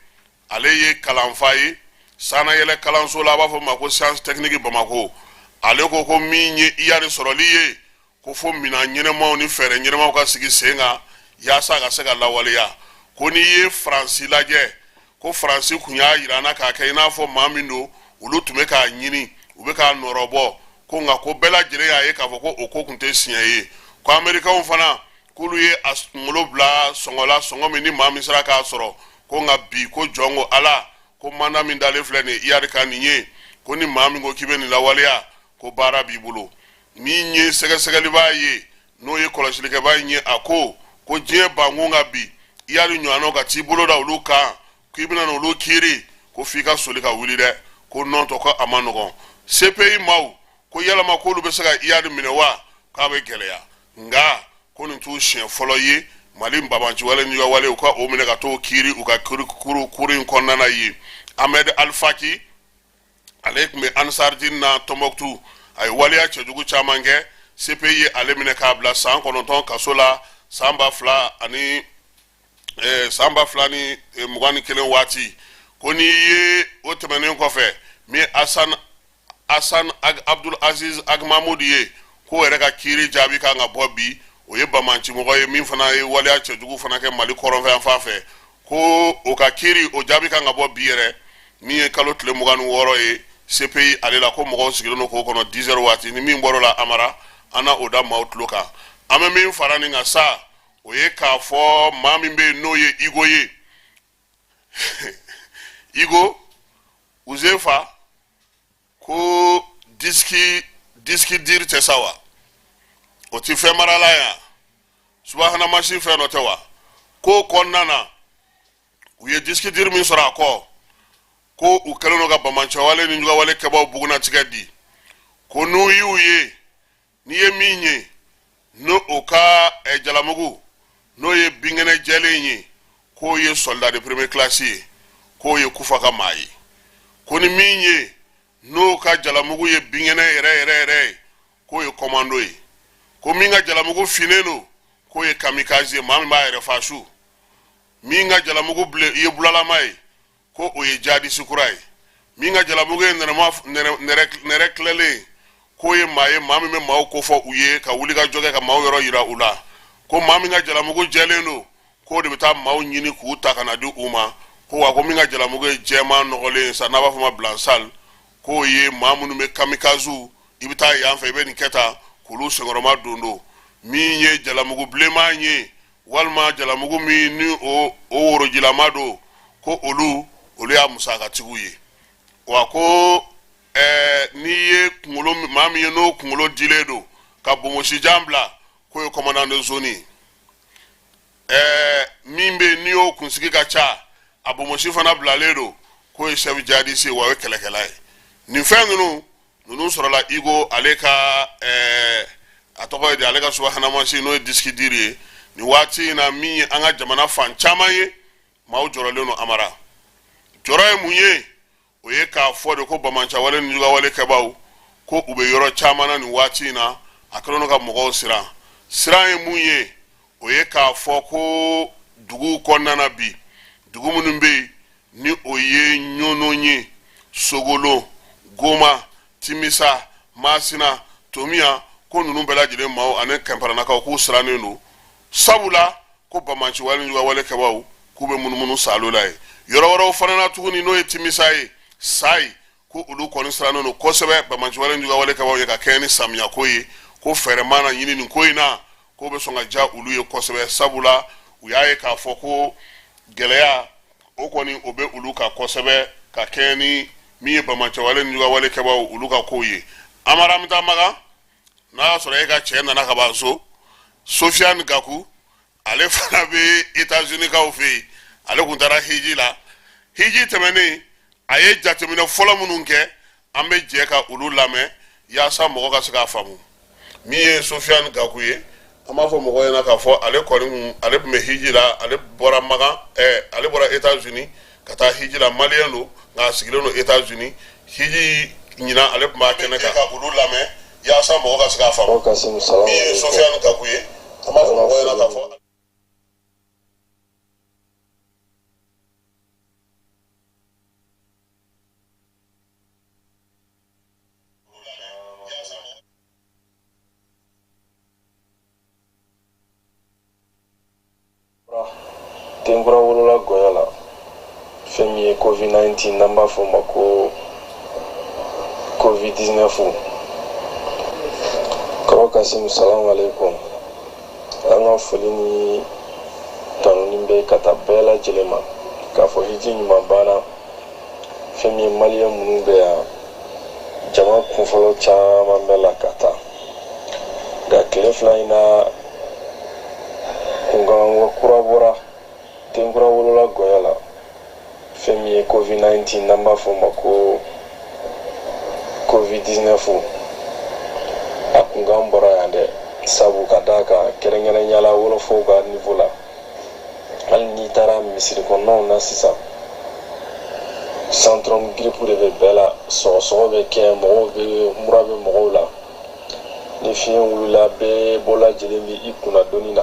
ale ye kalanfa ye sanayɛlɛ kalanso la, a b'a fɔ ma ko science technique Bamako. Ale ko ko min ye Iyad sɔrɔli ye, ko fo minan ɲɛnɛmaw ni fɛɛrɛ ɲɛnɛmaw ka sigi sen kan yaasa a ka se ka lawaleya. Ko n'i ye Faransi lajɛ, ko Faransi kun y'a yira an na k'a kɛ i n'a fɔ maa min don, olu tun bɛ k'a ɲini, u bɛ k'a nɔrɔbɔ, ko nka ko bɛɛ lajɛlen y'a ye k'a fɔ ko o ko tun tɛ siɲɛ ye. Ko Amerikɛnw fana, k'olu ye a kunkolo bila sɔngɔ la, sɔngɔ min ni maa min sera k'a sɔrɔ. Ko nka bi, ko jɔn ko Ala, ko mandat min dalen filɛ nin ye Iyad kan nin ye, ko ni maa min ko k'i bɛ nin lawaleya, ko baara b'i bolo. Min ye sɛgɛsɛgɛlibaa ye, n'o ye kɔlɔsilikɛbaa in ye, a ko ko diɲɛ bankun ka bi, Iyad ɲɔgɔnnaw ka t'i bolo da olu kan k'i bɛna olu kiiri, ko f'i ka soli ka wuli dɛ, ko nɔntɔ ko a ma nɔgɔn. CPI maaw ko yalama k'olu bɛ se ka Iyad minɛ wa? K'a bɛ gɛlɛya, nka ko nin t'u siɲɛ fɔlɔ ye Mali banbaanciwale ni wale u ka o minɛ ka t'o kiiri u ka kuru in kɔnɔna na yen. Ahmed Alfaki, ale tun bɛ Ansardine na Tɔnbɔkutu, a ye waleya cɛjugu caman kɛ. CPI ye ale minɛ k'a bila san 9 kaso la san ba fila ani san 2021 waati. Ko n'i ye o tɛmɛnen kɔfɛ, min Asan Asan Abdul Aziz Ag Mahmoud ye, k'o yɛrɛ ka kiiri jaabi kan ka bɔ bi. O ye banbaancimɔgɔ ye min fana ye waleya cɛjugu fana kɛ Mali kɔrɔnfɛ yan fan fɛ. Ko o ka kiiri, o jaabi kan ka bɔ bi yɛrɛ, min ye kalo tile 26 ye. CPI ale la, ko mɔgɔw sigilen don k'o kɔnɔ 10 heures waati. Ni min bɔr'o la, Amara, an na o da maaw tulo kan. An bɛ min fara nin kan sa, o ye k'a fɔ maa min bɛ yen, n'o ye Igo ye, Igo Uzefa, ko disque dur tɛ sa wa? O ti fɛn marala yan, subahana mansin fɛn dɔ tɛ wa? K'o kɔnɔna na, u ye disque dur min sɔrɔ a kɔ, ko u kɛlen don ka banbaanciwale ni jugawale kɛbaw bugunnatigɛ di. Ko n'u y'u ye, n'i ye min ye n'o o ka jalamugu n'o ye binkɛnɛ jɛlen ye, k'o ye soldat de première classe ye, k'o ye Kufa ka maa ye. Ko ni min ye n'o ka jalamugu ye binkɛnɛ yɛrɛ yɛrɛ yɛrɛ ye, k'o ye commando ye. Ko min ka jalamugu finnen don, k'o ye kamikaze ye, maa min b'a yɛrɛ faa su. Min ka jalamugu ye bulalama ye, ko o ye jadisi kura ye. Min ka jalamugu ye nɛrɛ tilɛlen ye, k'o ye maa ye, maa min bɛ maaw kofɔ u ye, ka wuli ka jɔ kɛ, ka maaw yɔrɔ yira u la. Ko maa min ka jalamugu jɛlen don, k'o de bɛ taa maaw ɲini k'u ta ka na di u ma. Ko wa ko min ka jalamugu ye jɛman nɔgɔlen ye sa, n'a b'a fɔ ma blanc sale, k'o ye maa minnu bɛ kamikaze, i bɛ taa yan fɛ, i bɛ nin kɛ tan, k'olu senkɔrɔma don don. Min ye jalamugu bilenman ye, walima jalamugu min ni o worojilama don, ko olu y'a musakatigiw ye. Wa ko n'i ye kunkolo maa min ye, n'o kunkolo dilen don ka bonbonsijan bila, k'o ye commandant de zone ye. Min bɛ yen n'i y'o kunsigi ka ca, a bonbonsi fana bilalen don, k'o ye chef jihadiste ye, wa o ye kɛlɛkɛla ye. Nin fɛn ninnu sɔrɔla Igo ale ka a tɔgɔ ye di, ale ka subahana mansin, n'o ye disque dur ye. Nin waati in na, min ye an ka jamana fan caman ye, maaw jɔrɔlen don. Amara, jɔrɔ ye mun ye? O ye k'a fɔ de ko banbaanciwale ni jugawale kɛbaw, ko u bɛ yɔrɔ caman na nin waati in na, a kɛlen don ka mɔgɔw siran. Siran ye mun ye? O ye k'a fɔ ko duguw kɔnɔna na bi, dugu minnu bɛ yen Ni o ye Ɲɔnɔ ye, Sogolon, Goma, Timisa, Masina, Tomiya, ko ninnu bɛɛ lajɛlen maaw ani Kɛnparanakaw k'u sirannen don, sabula ko banbaanci wale juguya wale kɛbaaw k'u bɛ munumunu saalo la yen. Yɔrɔ wɛrɛw fana na tuguni, n'o ye Timisa ye, Sayi, ko olu kɔni sirannen don kosɛbɛ banbaanci wale juguya wale kɛbaaw ye ka kɛɲɛ ni samiyako ye. Ko fɛɛrɛ mana ɲini nin ko in na, k'o bɛ sɔn ka diya olu ye kosɛbɛ, sabula u y'a ye k'a fɔ ko gɛlɛya o kɔni o bɛ olu kan kosɛbɛ ka kɛɲɛ ni min ye banbaanci wale ni juguya wale kɛbaaw olu ka kow ye. Amara, an bɛ taa Makan, n'a y'a sɔrɔ e ka cɛ nana ka ban so. Sofiane Gaku, ale fana bɛ États-Unis kaw fɛ yen. Ale kun taara hiji la. Hiji tɛmɛnen, a ye jateminɛ fɔlɔ minnu kɛ, an bɛ jɛ ka olu lamɛn yaasa mɔgɔ ka se k'a faamu. Min ye Sofiane Gaku ye, an b'a fɔ mɔgɔ ɲɛna k'a fɔ ale kɔni ale tun bɛ hiji la. Ale bɔra Makan, ale bɔra États-Unis ka taa hiji la. Maliyɛn don, nka a sigilen don États-Unis. Hiji ɲinan, ale tun b'a kɛnɛ kan ka olu lamɛn yaasa mɔgɔ ka se k'a faamu. Min ye Sofiane Gaku ye, an b'a fɔ mɔgɔ ɲɛna k'a fɔ Denkura wolola gɔyɔ la. Fɛn min ye Covid-19, n'an b'a fɔ o ma ko Covid-19. Kɔrɔ Kasimu, salamu aleykum. An ka foli ni tanuni bɛ ka taa bɛɛ lajɛlen ma k'a fɔ hiji ɲuman banna. Fɛn min ye maliyɛn minnu bɛ yan, jama kunfɔlɔ caman bɛ la ka taa, nka tile 2 in na, kunkan kura bɔra, denkura wolola gɔyɔ la. Fɛn min ye Covid-19, n'an b'a fɔ o ma ko Covid-19, a kunkan bɔra yan dɛ, sabu ka d'a kan, kɛrɛnkɛrɛnya la, wɔlɔfɔw ka niveau la, hali n'i taara misiri kɔnɔnaw na sisan, syndrome grippe de bɛ bɛɛ la, sɔgɔsɔgɔ bɛ kɛ mɔgɔw bɛ, mura bɛ mɔgɔw la. Ni fiɲɛ wulila, bɛɛ bɔ lajɛlen bɛ i kunna doni na.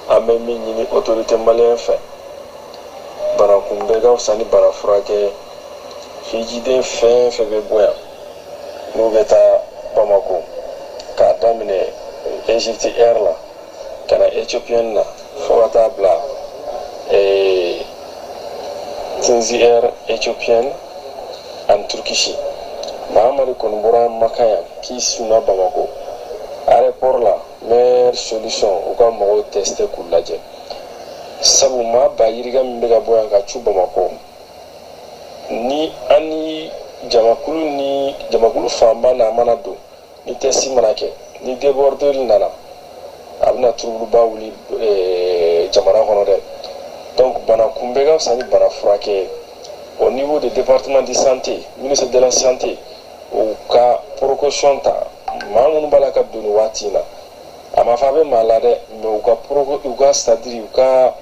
An bɛ min ɲini autorité malien fɛ, bana kunbɛn ka fisa ni bana furakɛ. Hijiden fɛn fɛn bɛ bɔ yan n'u bɛ taa Bamako, k'a daminɛ Egypte Air la ka na Ethiopienne na, fo ka taa bila Tunisie Air, Ethiopienne ani Turkish, maa ma de kɔni bɔra Makan yan k'i sunna Bamako aéroport la, meilleure solution, u ka mɔgɔw tester k'u lajɛ, sabu maa ba yirika min bɛ ka bɔ yan ka cu Bamako ni an ni jamakulu ni jamakulu fanba n'a mana don, ni test mana kɛ, ni débordeur nana, a bɛna turubuluba wuli jamana kɔnɔ dɛ. Donc bana kunbɛn ka fisa ni bana furakɛ ye. Au niveau du département de santé, ministre de la Santé, u ka précaution ta. Maa minnu b'a la ka don nin waati in na, a ma fɔ a bɛ maa la dɛ, mais u ka u ka, c'est à dire u ka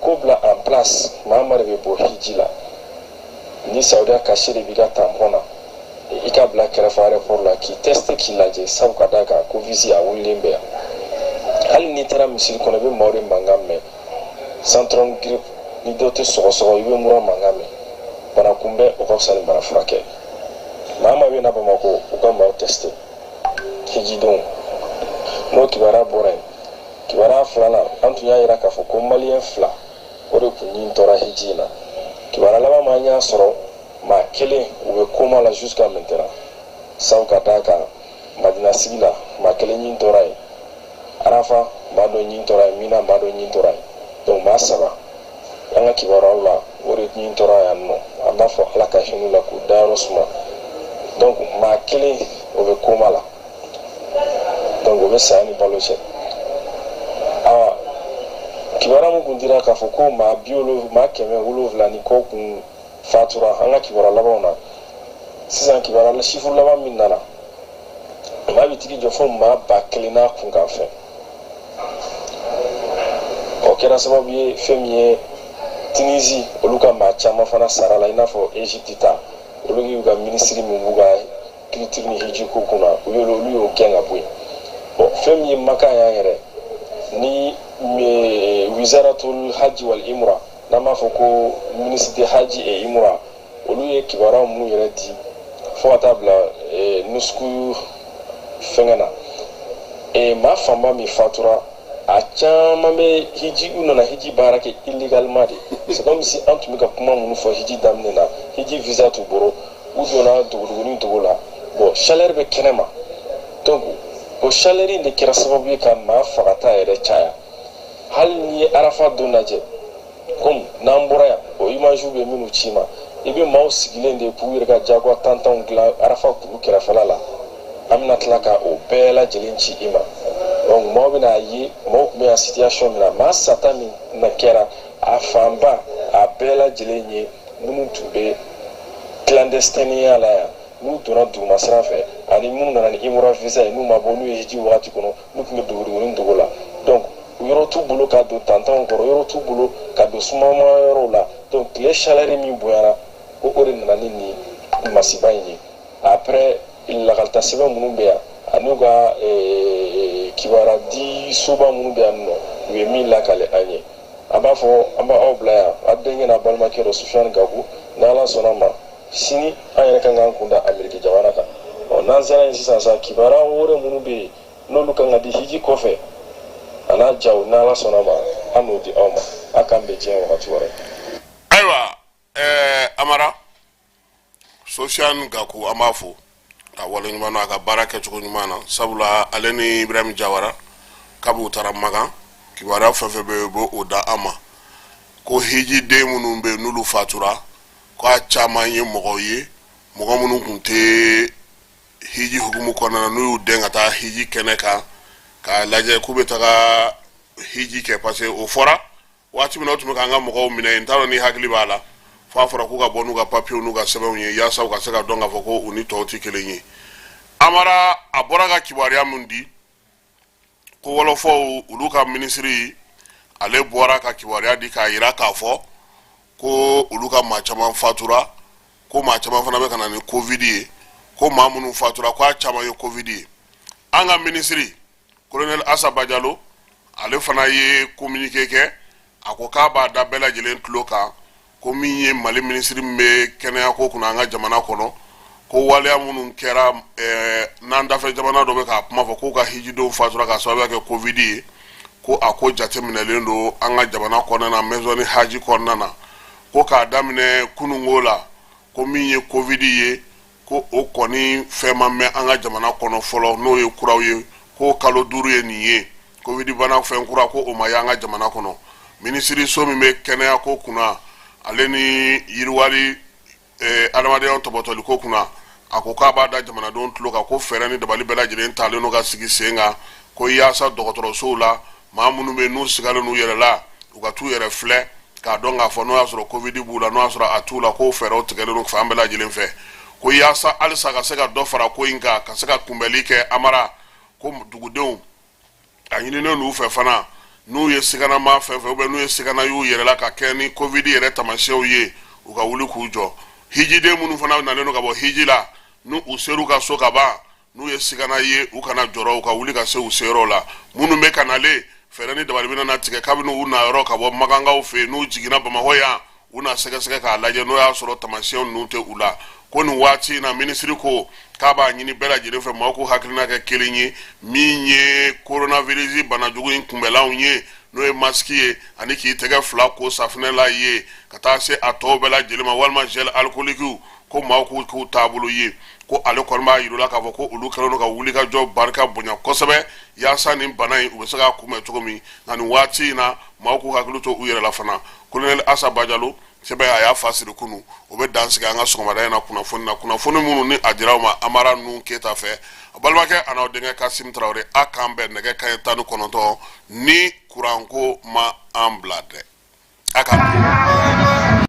ko bila en place. Maa ma de bɛ bɔ hiji la, ni Saudiya cachet de b'i ka tampon na, i ka bila kɛrɛfɛ aéroport la k'i tester, k'i lajɛ, sabu ka d'a kan ko virus a wulilen bɛ yan. Hali n'i taara misiri kɔnɔ, i bɛ maaw de mankan mɛn, syndrome grippe, ni dɔ tɛ sɔgɔsɔgɔ, i bɛ mura mankan mɛn. Bana kunbɛn, o ka fisa ni bana furakɛ. Maa maa bɛ na Bamakɔ, u ka maaw tester, hijidenw. N'o kibaruya bɔra yen, kibaruya filanan, an tun y'a yira k'a fɔ ko maliyɛn fila o de kun ɲin tora hiji in na. Kibaruya laban ma, an y'a sɔrɔ maa kelen u bɛ coma la jusqu'à maintenant, sabu ka d'a kan Madina sigi la, maa kelen ɲin tora yen, Arafa maa dɔ ɲin tora yen, Mina maa dɔ ɲin tora yen. Donc maa saba, an ka kibaruyaw la, o de ɲin tora yan nɔ. An b'a fɔ Ala ka hinɛ la k'u dayɔrɔ suma. Donc maa kelen o bɛ coma la, donc o bɛ saya ni balo cɛ. Awa, kibaruya min kun dira k'a fɔ ko maa 70, maa 700 ni kɔ kun fatura an ka kibaruya labanw na, sisan kibaruya chiffre laban min nana, maa bɛ tigi jɔ fo maa 1000 n'a kunkan fɛn. O kɛra sababu ye, fɛn min ye Tunisie, olu ka maa caman fana sara la, i n'a fɔ Egypte ta, olu y'u ka minisiri min b'u ka culture ni hiji ko kunna, u y'olu, olu y'o gɛn ka bɔ yen. Bon, fɛn min ye Makan yan yɛrɛ ni wizaratul hajj wal imra. N'an b'a fɔ ko ministre de Haji et Imura, olu ye kibaruya minnu yɛrɛ di fo ka taa bila Nusku fɛngɛ na, maa fanba min fatura, a caman bɛ hiji, u nana hiji baara kɛ illégalement de. C'est comme si an tun bɛ ka kuma minnu fɔ hiji daminɛ na, hiji visa t'u bolo, u donna dogodogonin dogo la. Bon, chaleur bɛ kɛnɛ ma, donc o chaleur in de kɛra sababu ye ka maa fagata yɛrɛ caya. Hali n'i ye Arafa don lajɛ, comme n'an bɔra yan, o image bɛ minnu ci ma, i bɛ maaw sigilen de k'u yɛrɛ ka jagoya tantanw dilan Arafa kulu kɛrɛfɛla la. An bɛna tila ka o bɛɛ lajɛlen ci i ma. Donc maaw bɛna ye maaw tun bɛ yan situation min na, maa sata min na kɛra, a fanba a bɛɛ lajɛlen ye minnu tun bɛ clandestiniya la yan, n'u donna duguma sira fɛ, ani minnu nana ni imura visa ye, n'u ma bɔ n'u ye hiji wagati kɔnɔ, n'u tun bɛ dogodogonin dogo la. Donc yɔrɔ t'u bolo ka don tantanw kɔrɔ, yɔrɔ t'u bolo ka don sumama yɔrɔw la. Donc tile chaleur min bonyana, ko o de nana ni nin masiba in ye. Après, lakalita sɛbɛn minnu bɛ yan ani u ka kibaruya di soba minnu bɛ yan nɔ, u ye min lakale an ye, an b'a fɔ an b'aw bila yan, aw denkɛ n'a balimakɛ dɔ, Sufiyani Gaku. N'Ala sɔnna ma, sini an yɛrɛ kan k'an kun da Ameriki jamana kan. Ɔ, n'an sera yen sisan sa, kibaruya wɛrɛ minnu bɛ yen n'olu kan ka di hiji kɔfɛ a n'a jaw, n'Ala sɔnna ma, an n'o di aw ma. A k'an bɛn diɲɛ wagati wɛrɛ. Ayiwa, Amara Sofiane Gaku, an b'a fo ka waleɲuman dɔn a ka baara kɛcogo ɲuman na, sabula ale ni Ibrahim Jawara, kabi u taara Makan, kibaruya fɛn fɛn bɛ yen, u b'o o da an ma, ko hijiden minnu bɛ yen n'olu fatura, ko a caman ye mɔgɔw ye, mɔgɔ minnu tun tɛ hiji hukumu kɔnɔna na, n'u y'u dɛn ka taa hiji kɛnɛ kan k'a lajɛ k'u bɛ taga hiji kɛ, parce que o fɔra waati min na, o tun bɛ k'an ka mɔgɔw minɛ yen. N t'a dɔn ni hakili b'a la, f'a fɔra k'u ka bɔ n'u ka papiyew n'u ka sɛbɛnw ye yaasa u ka se ka dɔn k'a fɔ ko u ni tɔw tɛ kelen ye. Amara, a bɔra ka kibaruya min di, ko wɔlɔfɔw olu ka minisiri, ale bɔra ka kibaruya di k'a yira k'a fɔ ko olu ka maa caman fatura, ko maa caman fana bɛ ka na ni covid ye, ko maa minnu fatura, ko a caman ye covid ye. An ka minisiri colonel Asa Bajalo, ale fana ye communiqué kɛ. A ko k'a b'a da bɛɛ lajɛlen tulo kan ko min ye Mali minisiri min bɛ kɛnɛyako kunna an ka jamana kɔnɔ, ko waleya minnu kɛra n'an dafɛ jamana dɔ bɛ k'a kuma fɔ k'u ka hijidenw fatura k'a sababuya kɛ covid ye, ko a ko jateminɛlen don an ka jamana kɔnɔna na, maison haji kɔnɔna na, ko k'a daminɛ kununko la, ko min ye covid ye, ko o kɔni fɛn ma mɛn an ka jamana kɔnɔ fɔlɔ, n'o ye kuraw ye, ko kalo 5 ye nin ye, covid bana fɛn kura, ko o ma ye an ka jamana kɔnɔ. Minisiriso min bɛ kɛnɛya ko kunna, ale ni yiriwali adamadenya tɔbɔtɔli ko kunna, a ko k'a b'a da jamanadenw tulo kan ko fɛɛrɛ ni dabali bɛɛ lajɛlen talen don ka sigi sen kan, ko yaasa dɔgɔtɔrɔsow la, maa minnu bɛ yen n'u sigalen n'u yɛrɛ la, u ka t'u yɛrɛ filɛ k'a dɔn k'a fɔ n'o y'a sɔrɔ covid b'u la, n'o y'a sɔrɔ a t'u la, k'o fɛɛrɛw tigɛlen don fan bɛɛ lajɛlen fɛ, ko yaasa halisa ka se ka dɔ fara ko in kan, ka se ka kunbɛli kɛ. Amara, ko dugudenw, a ɲininen n'u fɛ fana, n'u ye siganama fɛn fɛn, ou bien n'u ye sigana y'u yɛrɛ la ka kɛ ni covid yɛrɛ taamasiyɛnw ye, u ka wuli k'u jɔ. Hijiden minnu fana nalen don ka bɔ hiji la, n'u u ser'u ka so ka ban, n'u ye sigana ye, u kana jɔrɔ, u ka wuli ka se u seyɔrɔ la. Minnu bɛ ka nalen, fɛɛrɛ ni dabali bɛna tigɛ kabini u na yɔrɔ ka bɔ makankaw fɛ yen, n'u jiginna Bamakɔ yan, u na sɛgɛsɛgɛ k'a lajɛ n'o y'a sɔrɔ taamasiyɛnw ninnu tɛ u la. Ko nin waati in na, minisiri ko k'a b'a ɲini bɛɛ lajɛlen fɛ, maaw k'u hakilina kɛ kelen ye, min ye coronavirus banajugu in kunbɛlanw ye, n'o ye masiki ye, ani k'i tɛgɛ fila ko safinɛ la ye, ka taa se a tɔw bɛɛ lajɛlen ma, walima gel alcoolique, ko maaw k'u k'u taabolo ye. Ko ale kɔni b'a yir'u la k'a fɔ ko olu kɛlen don ka wulikajɔ barika bonya kosɛbɛ yaasa nin bana in, u bɛ se k'a kunbɛn cogo min. Nka nin waati in na, maaw k'u hakili to u yɛrɛ la fana. Colonel Asa Bajalo sɛbɛn a y'a fa siri kunu. O bɛ dan sigi an ka sɔgɔmada in na kunnafoni na, kunnafoni minnu ni a dira aw ma Amara Nun Keyita fɛ, a balimakɛ an'aw denkɛ Kasim Tarawele. A k'an bɛn nɛgɛ kanɲɛ 19, ni kuranko ma an bila dɛ. A k'an bɛn.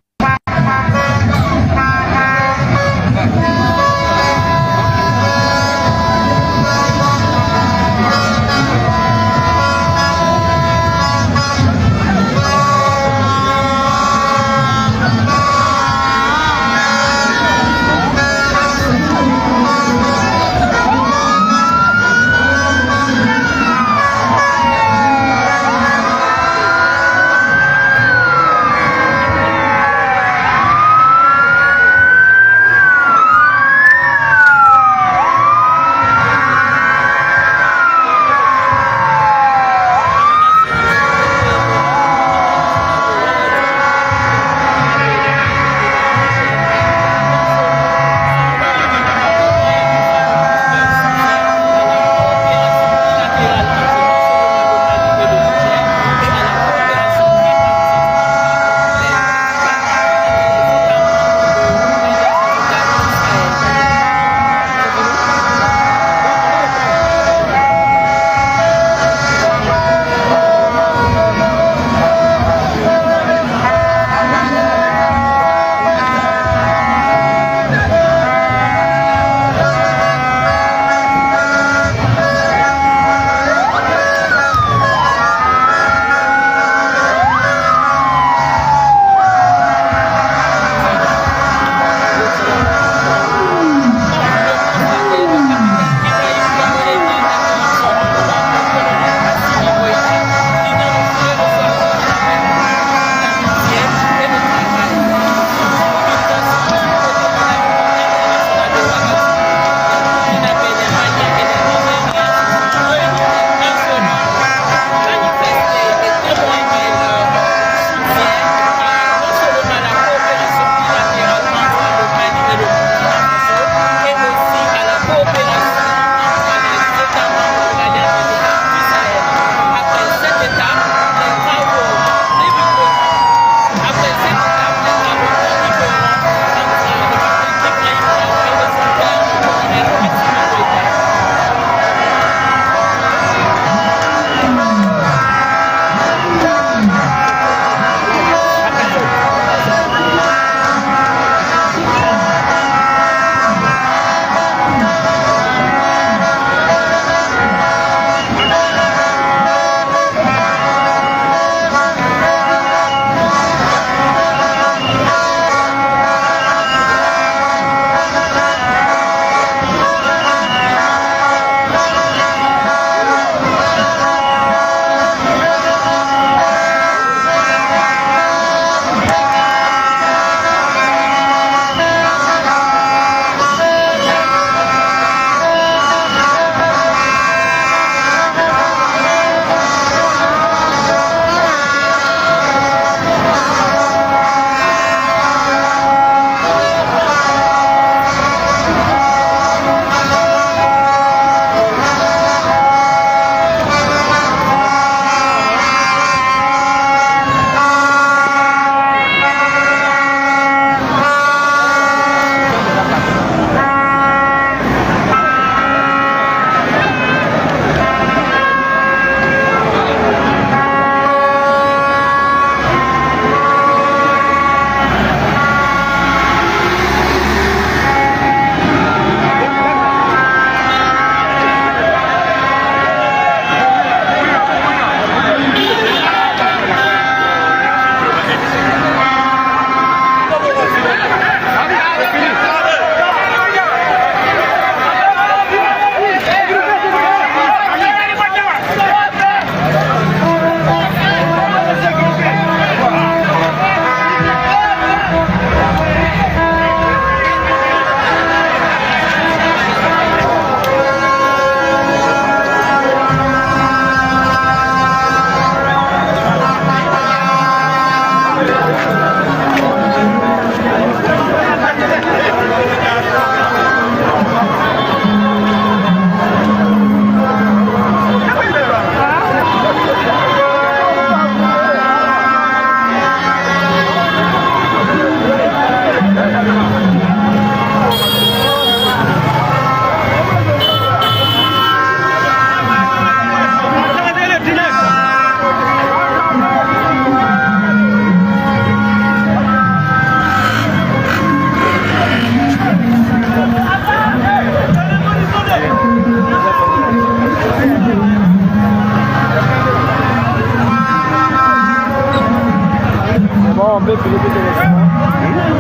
On peut piloter directement.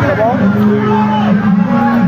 C'est bon.